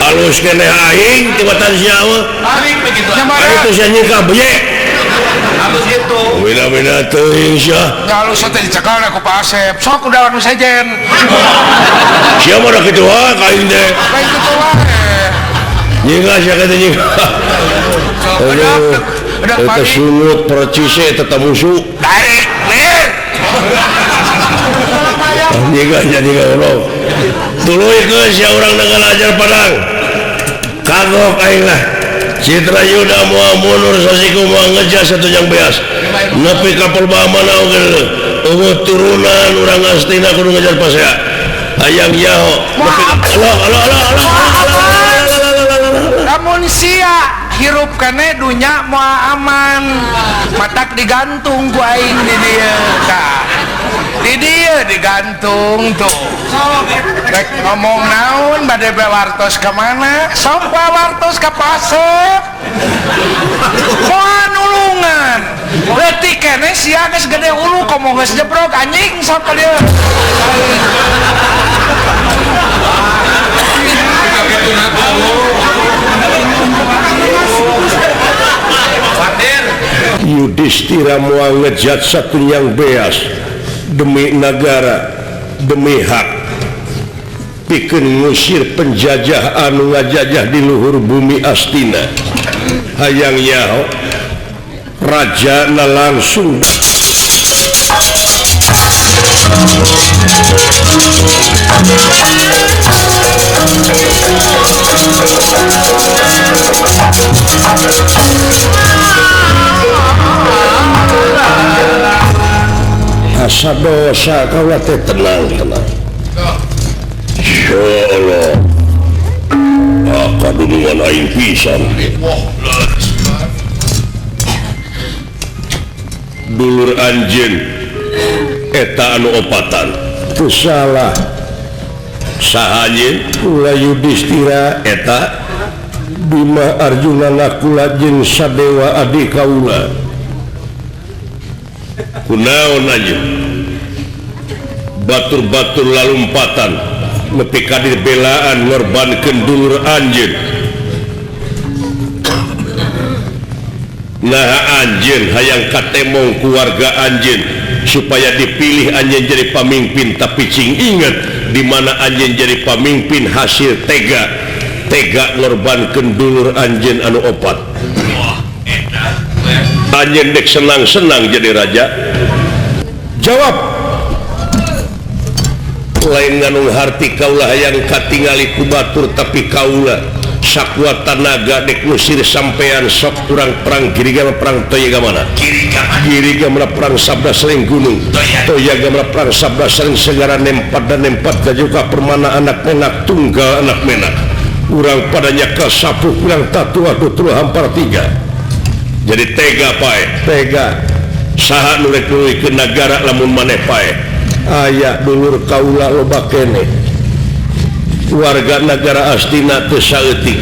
Halus keneh aing tibatan sia mah. Aing teh sia nyikah beyek. Halus itu. Beda-beda teuing sia. Halus teh dicekalna ku Pak Asep. Sok udah anu sejen. Sia mah da kitu wae ka aing teh. Lain kitu wae. Nyikah sia teh nyikah. Aduh. Eta sungut percise tetap musuh. Tarik, lir. Nyikah jadi goblok. Tuluy geus sia urang nanggal ajar padang. Kagok aing lah. Citra Yuda moal mundur sasiku moal ngejas satu yang beas. Nepi ka Purba mana oge eueuh turunan urang Astina kudu ngejar pasea. Hayang nyaho. Nepi Allah Allah Allah Allah. Lamun sia hirup kene dunya moal aman. Matak digantung ku aing di dieu. Tah. Di dieu digantung tuh. Rek ngomong naon bade wartos ka mana? Sok wartos ka Pasep. Moal nulungan. Leutik keneh sia geus gede hulu komo geus jebrok anjing sok ka dieu. Yudhistira moal ngejat satu yang beas demi negara, demi hak, pikeun ngusir penjajah anu ngajajah di luhur bumi Astina. Hayang nyaho rajana langsung asa dosa kaula teh tenang tenang. Ya Allah, kadulungan aing pisan. Dulur anjeun eta anu opatan teu salah. Saha anjeun? Kula Yudhistira eta Bima Arjuna Nakula jeung Sadewa adi kaula. Kunaon anjeun? Batur-batur lalumpatan nepi ka dibelaan ngorbankeun dulur anjeun. Nah anjeun hayang katemong keluarga anjeun supaya dipilih anjeun jadi pamimpin, tapi cing inget di mana anjeun jadi pamimpin hasil tega tega ngorbankeun dulur anjeun anu opat. Wah, eta. Anjeun dek senang-senang jadi raja. Jawab. Lain nganung harti kaula hayang katingali ku batur tapi kaula sakuat tanaga dek ngusir sampean sok kurang perang Girigama perang Toyagamana. Girigama perang Sabda Seling Gunung. Toyagamana perang Sabda Seling Segara nempat dan nempat gajuka permana anak menak tunggal anak menak. Urang padanya kasapu kurang tatu atuh tuluh hampar tiga. Jadi tega pae, tega. Saha nu rek nuluykeun nagara lamun maneh pae. Aya dulur kaula loba keneh. Warga negara Astina teu saeutik.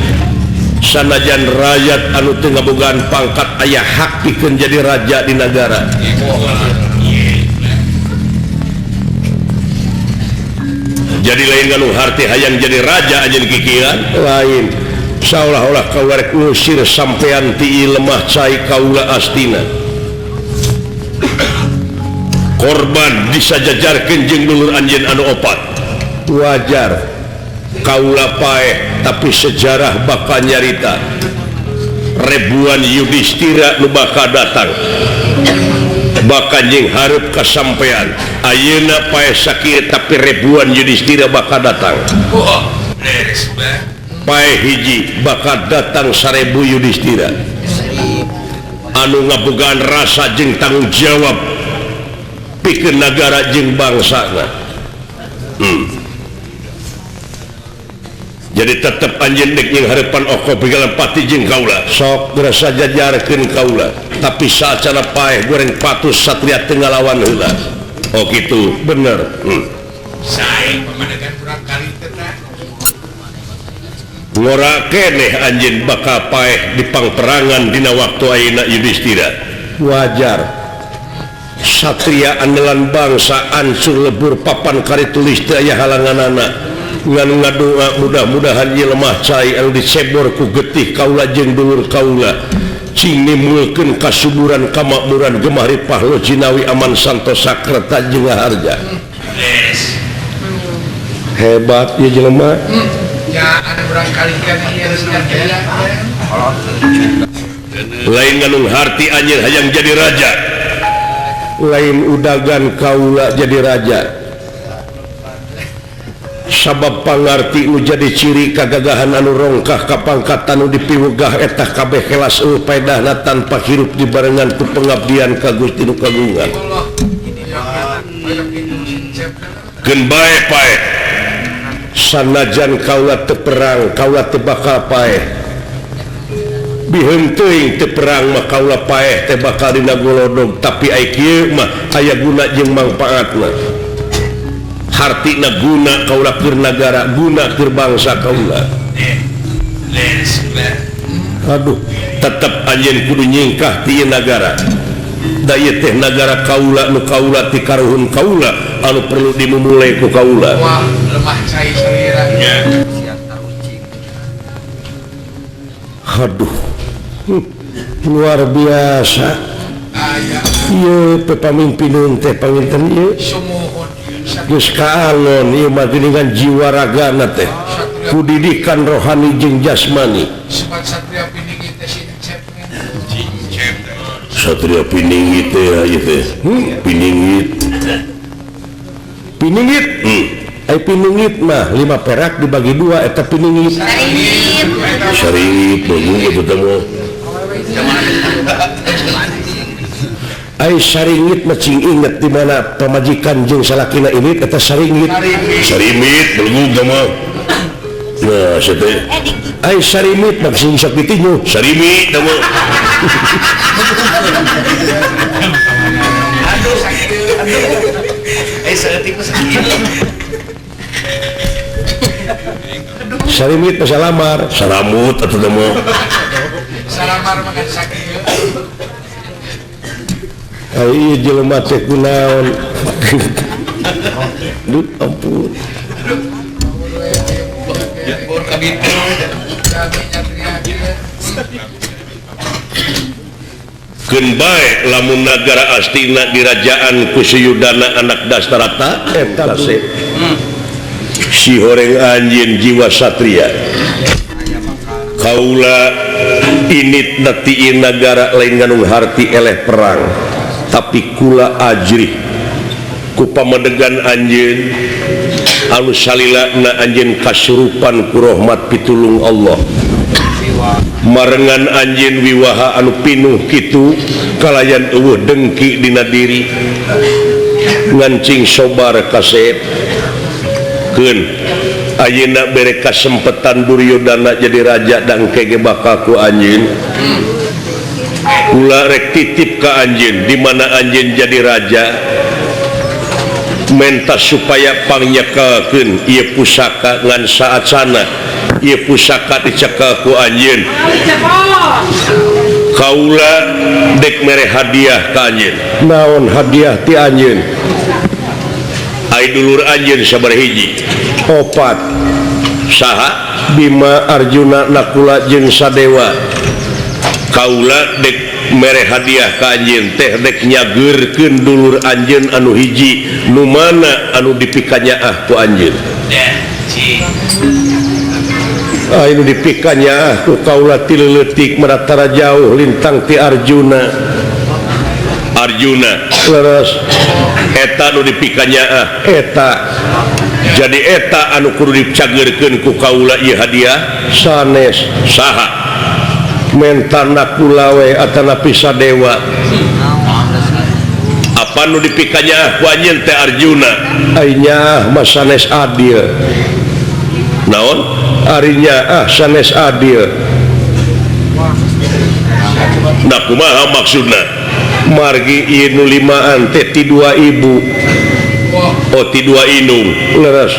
Sanajan rakyat anu teu ngabogaan pangkat aya hak pikeun jadi raja di nagara. Jadi lain nganu harti hayang jadi raja anjeun kikiran lain. Saolah-olah kaula rek ngusir sampean ti lemah cai kaula Astina. Korban disajajarkeun jeung dulur anjeun anu opat. Wajar kaula paeh tapi sejarah bakal nyarita ribuan Yudhistira nu bakal datang bakal jeung hareup kasampean. Ayeuna paeh sakieu tapi ribuan Yudhistira bakal datang. Paeh hiji bakal datang 1000 Yudhistira anu ngabogaan rasa jeung tanggung jawab pikeun nagara jeung bangsana. Jadi tetep anjeun dek jeung hareupan oko pigalan pati jeung kaula. Sok geura sajajarkeun kaula, tapi saacana paeh goreng patus satria teu ngalawan heula. Oh kitu, bener. Sae pamadegan kurang kali teh tah. Ngora keneh anjeun bakal paeh di pangperangan dina waktu ayeuna Yudhistira. Wajar. Satria andalan bangsa ancur lebur papan kari tulis teu aya halanganana. Ngan ngadoa mudah-mudahan ieu lemah cai anu dicebor ku getih kaula jeung dulur kaula cing nimulkeun kasuburan kamakmuran gemah ripah lo jinawi aman santosa kerta jeung harja. Hebat ieu jelema. Ya anu urang kalikeun ieu satria. Lain nganung harti anjeun hayang jadi raja. Lain udagan kaula jadi raja. Sabab pangarti nu jadi ciri kagagahan anu rongkah kapangkatan nu dipiwegah eta kabeh kelas eueuh paedahna tanpa hirup dibarengan ku pengabdian ka Gusti nu kagungan. Keun bae paeh. Sanajan kaula teu perang, kaula teu bakal paeh. Biheun teuing teu perang mah kaula paeh teh bakal dina golodog, tapi ai kieu mah aya guna jeung mangpaatna. Hartina guna kaula keur nagara, guna keur bangsa kaula. Aduh, tetep anjeun kudu nyingkah ti ieu nagara. Da ieu teh nagara kaula nu kaula ti karuhun kaula anu perlu dimumule ku kaula. Wah, lemah cai salira. Aduh, luar biasa. Ieu pamimpinun teh panginten ieu. Geus kaalon ieu mah geuningan jiwa ragana teh ku didikan rohani jeung jasmani. Satria piningit teh ieu teh. Piningit. Piningit. Ai piningit mah 5 perak dibagi 2 eta piningit. Saringit bagus eta teh mah. Ai saringit mah cing inget di mana pamajikan jeung salakina ini eta saringit. Sarimit belum teh mah. Nah, sia teh. Ai sarimit mah sing sok ditinju. Sarimit teh mah. Aduh sakit. Aduh. Eh saeutik mah sakit. Sarimit mah salamar, saramut atuh teh mah. Salamar mah sakit. Ai jelema teh kunaon. Duh ampun. Keun bae lamun nagara Astina dirajaan ku Suyudana anak Dastarata eta teh. Si horeng anjeun jiwa satria. Kaula init netiin nagara lain nganung harti eleh perang tapi kula ajrih ku pamedegan anjeun anu salila na anjeun kasurupan ku rahmat pitulung Allah marengan anjeun wiwaha anu pinuh kitu kalayan eueuh dengki dina diri ngancing sobar kasep keun ayeuna bere kasempetan Duryodana jadi raja dan kege bakal ku anjeun kula rek titip ka anjeun di mana anjeun jadi raja menta supaya pangnyekeukeun ieu pusaka ngan saat sana ieu pusaka dicekel ku anjeun kaula dek mere hadiah ka anjeun naon hadiah ti anjeun ai dulur anjeun sabaraha hiji opat saha Bima Arjuna Nakula jeung Sadewa kaula dek mere hadiah ka anjeun teh dek nyageurkeun dulur anjeun anu hiji nu mana anu dipikanyaah ku anjeun anu dipikanyaah ku kaula ti leutik maratara jauh lintang ti Arjuna Arjuna leres eta nu dipikanyaah eta jadi eta anu kudu dicageurkeun ku kaula ieu hadiah sanes saha menta Nakula we atanapi Sadewa apa nu dipikanyaah ku anjeun teh Arjuna ai nyaah mah sanes adil naon ari nyaah sanes adil nah kumaha maksudna margi ieu nu limaan teh ti dua ibu oh ti dua indung leres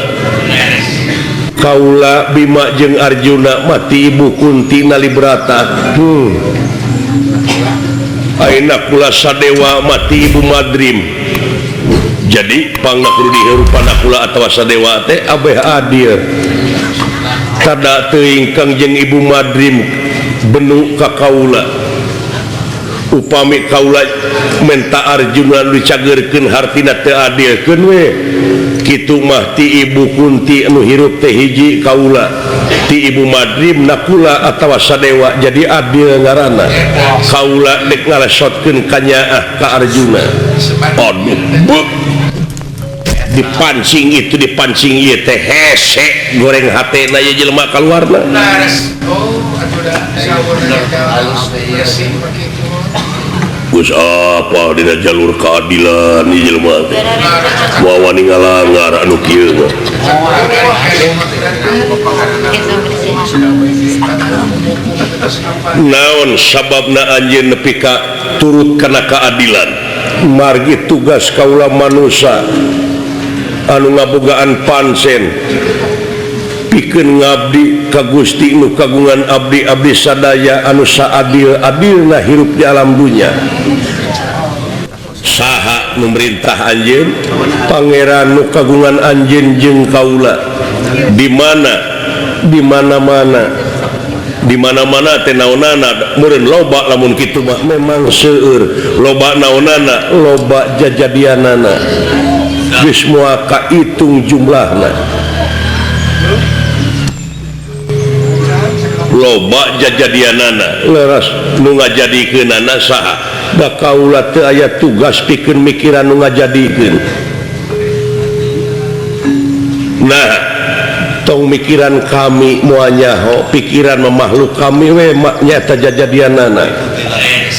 kaula Bima jeung Arjuna mati ibu Kunti Nalibrata ayeuna kula Sadewa mati ibu Madrim jadi pangna kudu dihirupan Nakula atawa Sadewa teh abeh adil kada teuing kang jeung ibu Madrim benu ka kaula upami kaula menta Arjuna nu dicageurkeun hartina teu adil keun we kitu mah ti ibu Kunti anu hirup teh hiji kaula ti ibu Madrim Nakula atawa Sadewa jadi adil ngaranna kaula dek ngalesotkeun kanyaah ka Arjuna aduh beuh dipancing itu dipancing ieu teh hese goreng hatena ieu jelema kaluarna geus apa dina jalur keadilan ieu jelema teh moal wani ngalangar anu kieu mah naon sababna anjeun nepi ka turut kana keadilan margi tugas kaula manusa anu ngabogaan pansen pikeun ngabdi ka Gusti nu kagungan abdi-abdi sadaya anu saadil-adilna hirup di alam dunya saha memerintah anjeun pangeran nu kagungan anjeun jeung kaula di mana di mana-mana di mana-mana teh naonana meureun loba lamun kitu mah memang seueur loba naonana loba jajadianana geus moal kaitung jumlahna loba jajadianana leres nu ngajadikeunana saha da kaula teu aya tugas pikeun mikiran nu ngajadikeun nah tong mikiran kami moal nyaho pikiran makhluk kami we nyata jajadianana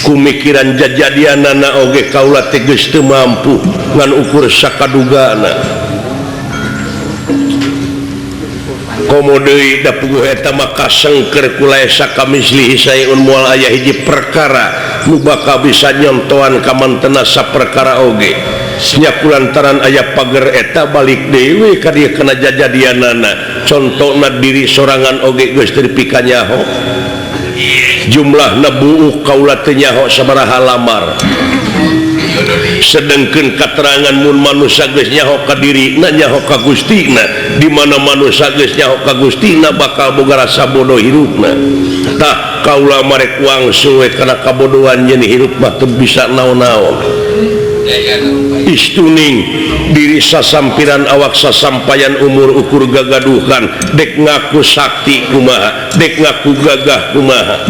ku mikiran jajadianana oge kaula teh geus teu mampu ngan ukur sakadugana komo deui da puguh eta mah kasengker ku laesa kamislihi saeun moal aya hiji perkara nu bakal bisa nyontoan ka mantena saperkara oge nya kulantaran aya pager eta balik deui we ka dieu kana jajadianana contona diri sorangan oge geus teu dipikanyaho jumlahna buuk kaula teu nyaho sabaraha lamar sedengkeun katerangan mun manusia geus nyaho ka dirina nyaho ka Gustina di mana manusia geus nyaho ka Gustina bakal boga rasa bodoh hirupna tah kaula marek wangsul we kana kabodohan nyeun hirup mah teu bisa naon-naon istuning diri Diri sasampiran awak sasampayan umur ukur gagaduhan dek ngaku sakti kumaha dek ngaku gagah kumaha.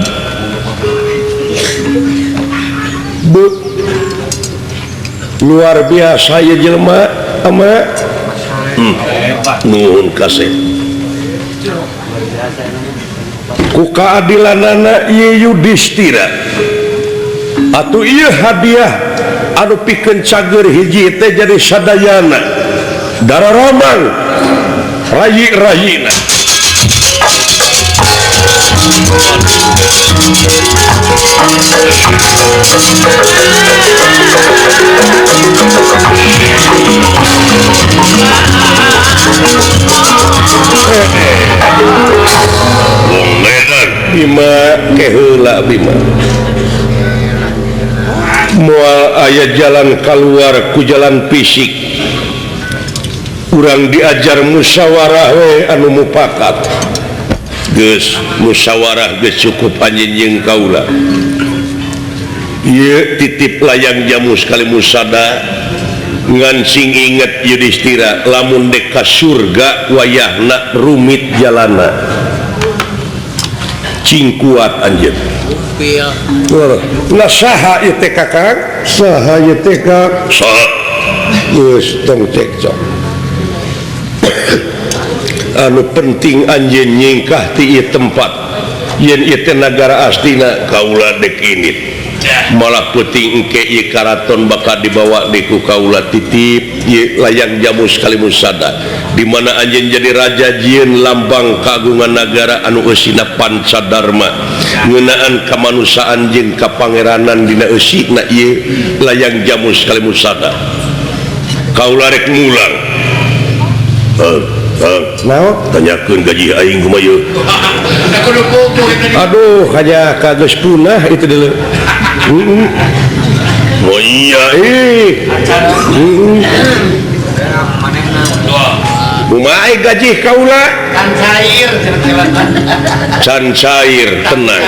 Bu, luar biasa ya jelema ama nuhun kasih ku keadilanana ieu Yudhistira atuh ieu hadiah anu pikeun cager hiji teh jadi sadayana dararomang rayi-rayina. Bima keheula Bima moal aya jalan keluar ku jalan fisik urang diajar musyawarah we anu mufakat geus musyawarah geus cukup anjeun jeung kaula ieu titip layang jamu sekali musada ngan sing inget Yudhistira lamun dek ka surga wayahna rumit jalana cing kuat anjeun. Lah saha ieu teh Kakang? Saha ieu teh Kang? Saha? Geus tong cekcok. Anu penting anjeun nyingkah ti ieu tempat. Yen ieu teh nagara astina kaula dek init. Malah peuting engke ieu karaton bakal dibawa di ku kaula titip ieu layang jamu sekali musada. Di mana anjeun jadi raja jieun lambang kagungan nagara anu eusina pancadarma ngeunaan kamanusiaan jeung kapangeranan dina eusina ieu layang jamu sekali musada. Kaula rek mulang. Naon? Tanyakeun gaji aing kumaha ieu? Aduh, kaja kageus punah itu deuleu. Oh iya ih. Kumaha gaji kaula? Can cair Can cair tenang.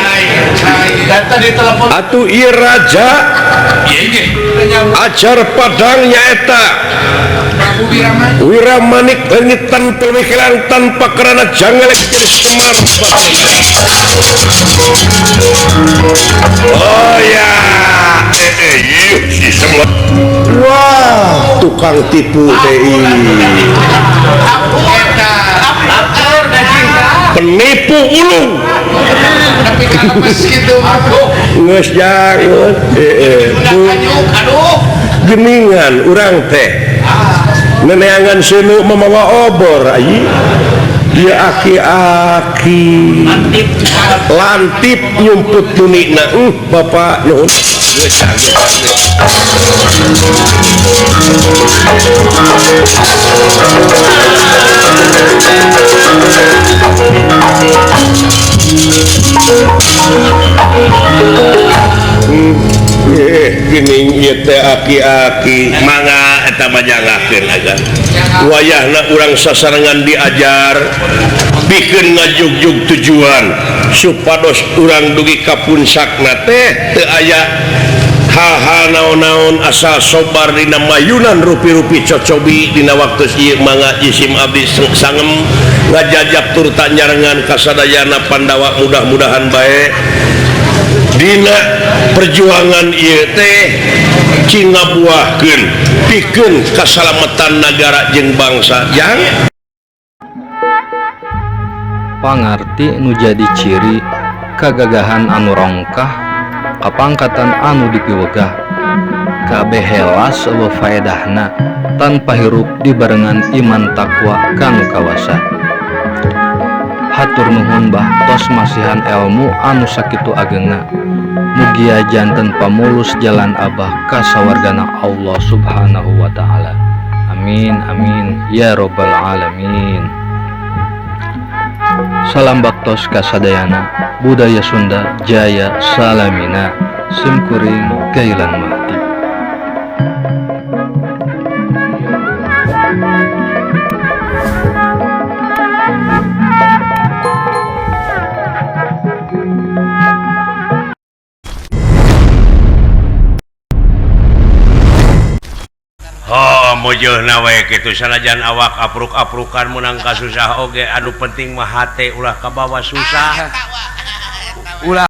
Atuh ieu raja ajar padang nyaeta Wiramanik leungit tanpa pemikiran tanpa kerana jangelek jadi Semar. Oh ya, si Semar. Wah, tukang tipu deui. Penipu ulung. Geus jangan. Geningan urang teh. Neneangan seuneu mamawa obor ayi. Dia aki-aki lantip nyumput tunina bapak nuhun. Geuning ieu teh aki-aki mangga eta mah jangakeun agan wayahna urang sasarengan diajar pikeun ngajugjug tujuan supados urang dugi ka puncakna teh teu aya hal-hal naon-naon asal sobar dina mayunan rupi-rupi cocobi dina waktu ieu mangga jisim abdi sangem ngajajab turta nyarengan kasadayana Pandawa mudah-mudahan bae dina perjuangan ieu teh cing ngabuahkeun pikeun kasalamatan nagara jeung bangsa yang pangarti nu jadi ciri kagagahan anu rongkah kapangkatan anu dipiwegah kabeh helas eueuh faedahna tanpa hirup dibarengan iman takwa kanu kawasa. Hatur nuhun bah tos masihan elmu anu sakitu agengna. Mugia janten pamulus jalan abah kasawargana Allah Subhanahu wa ta'ala. Amin amin ya robbal alamin. Salam baktos kasadayana, budaya Sunda jaya salamina, simkuring Gailan Mahdi. Pamojohna we kitu sanajan awak apruk-aprukan menang kasusah oge, anu penting mah hate ulah kabawa susah. Ulah.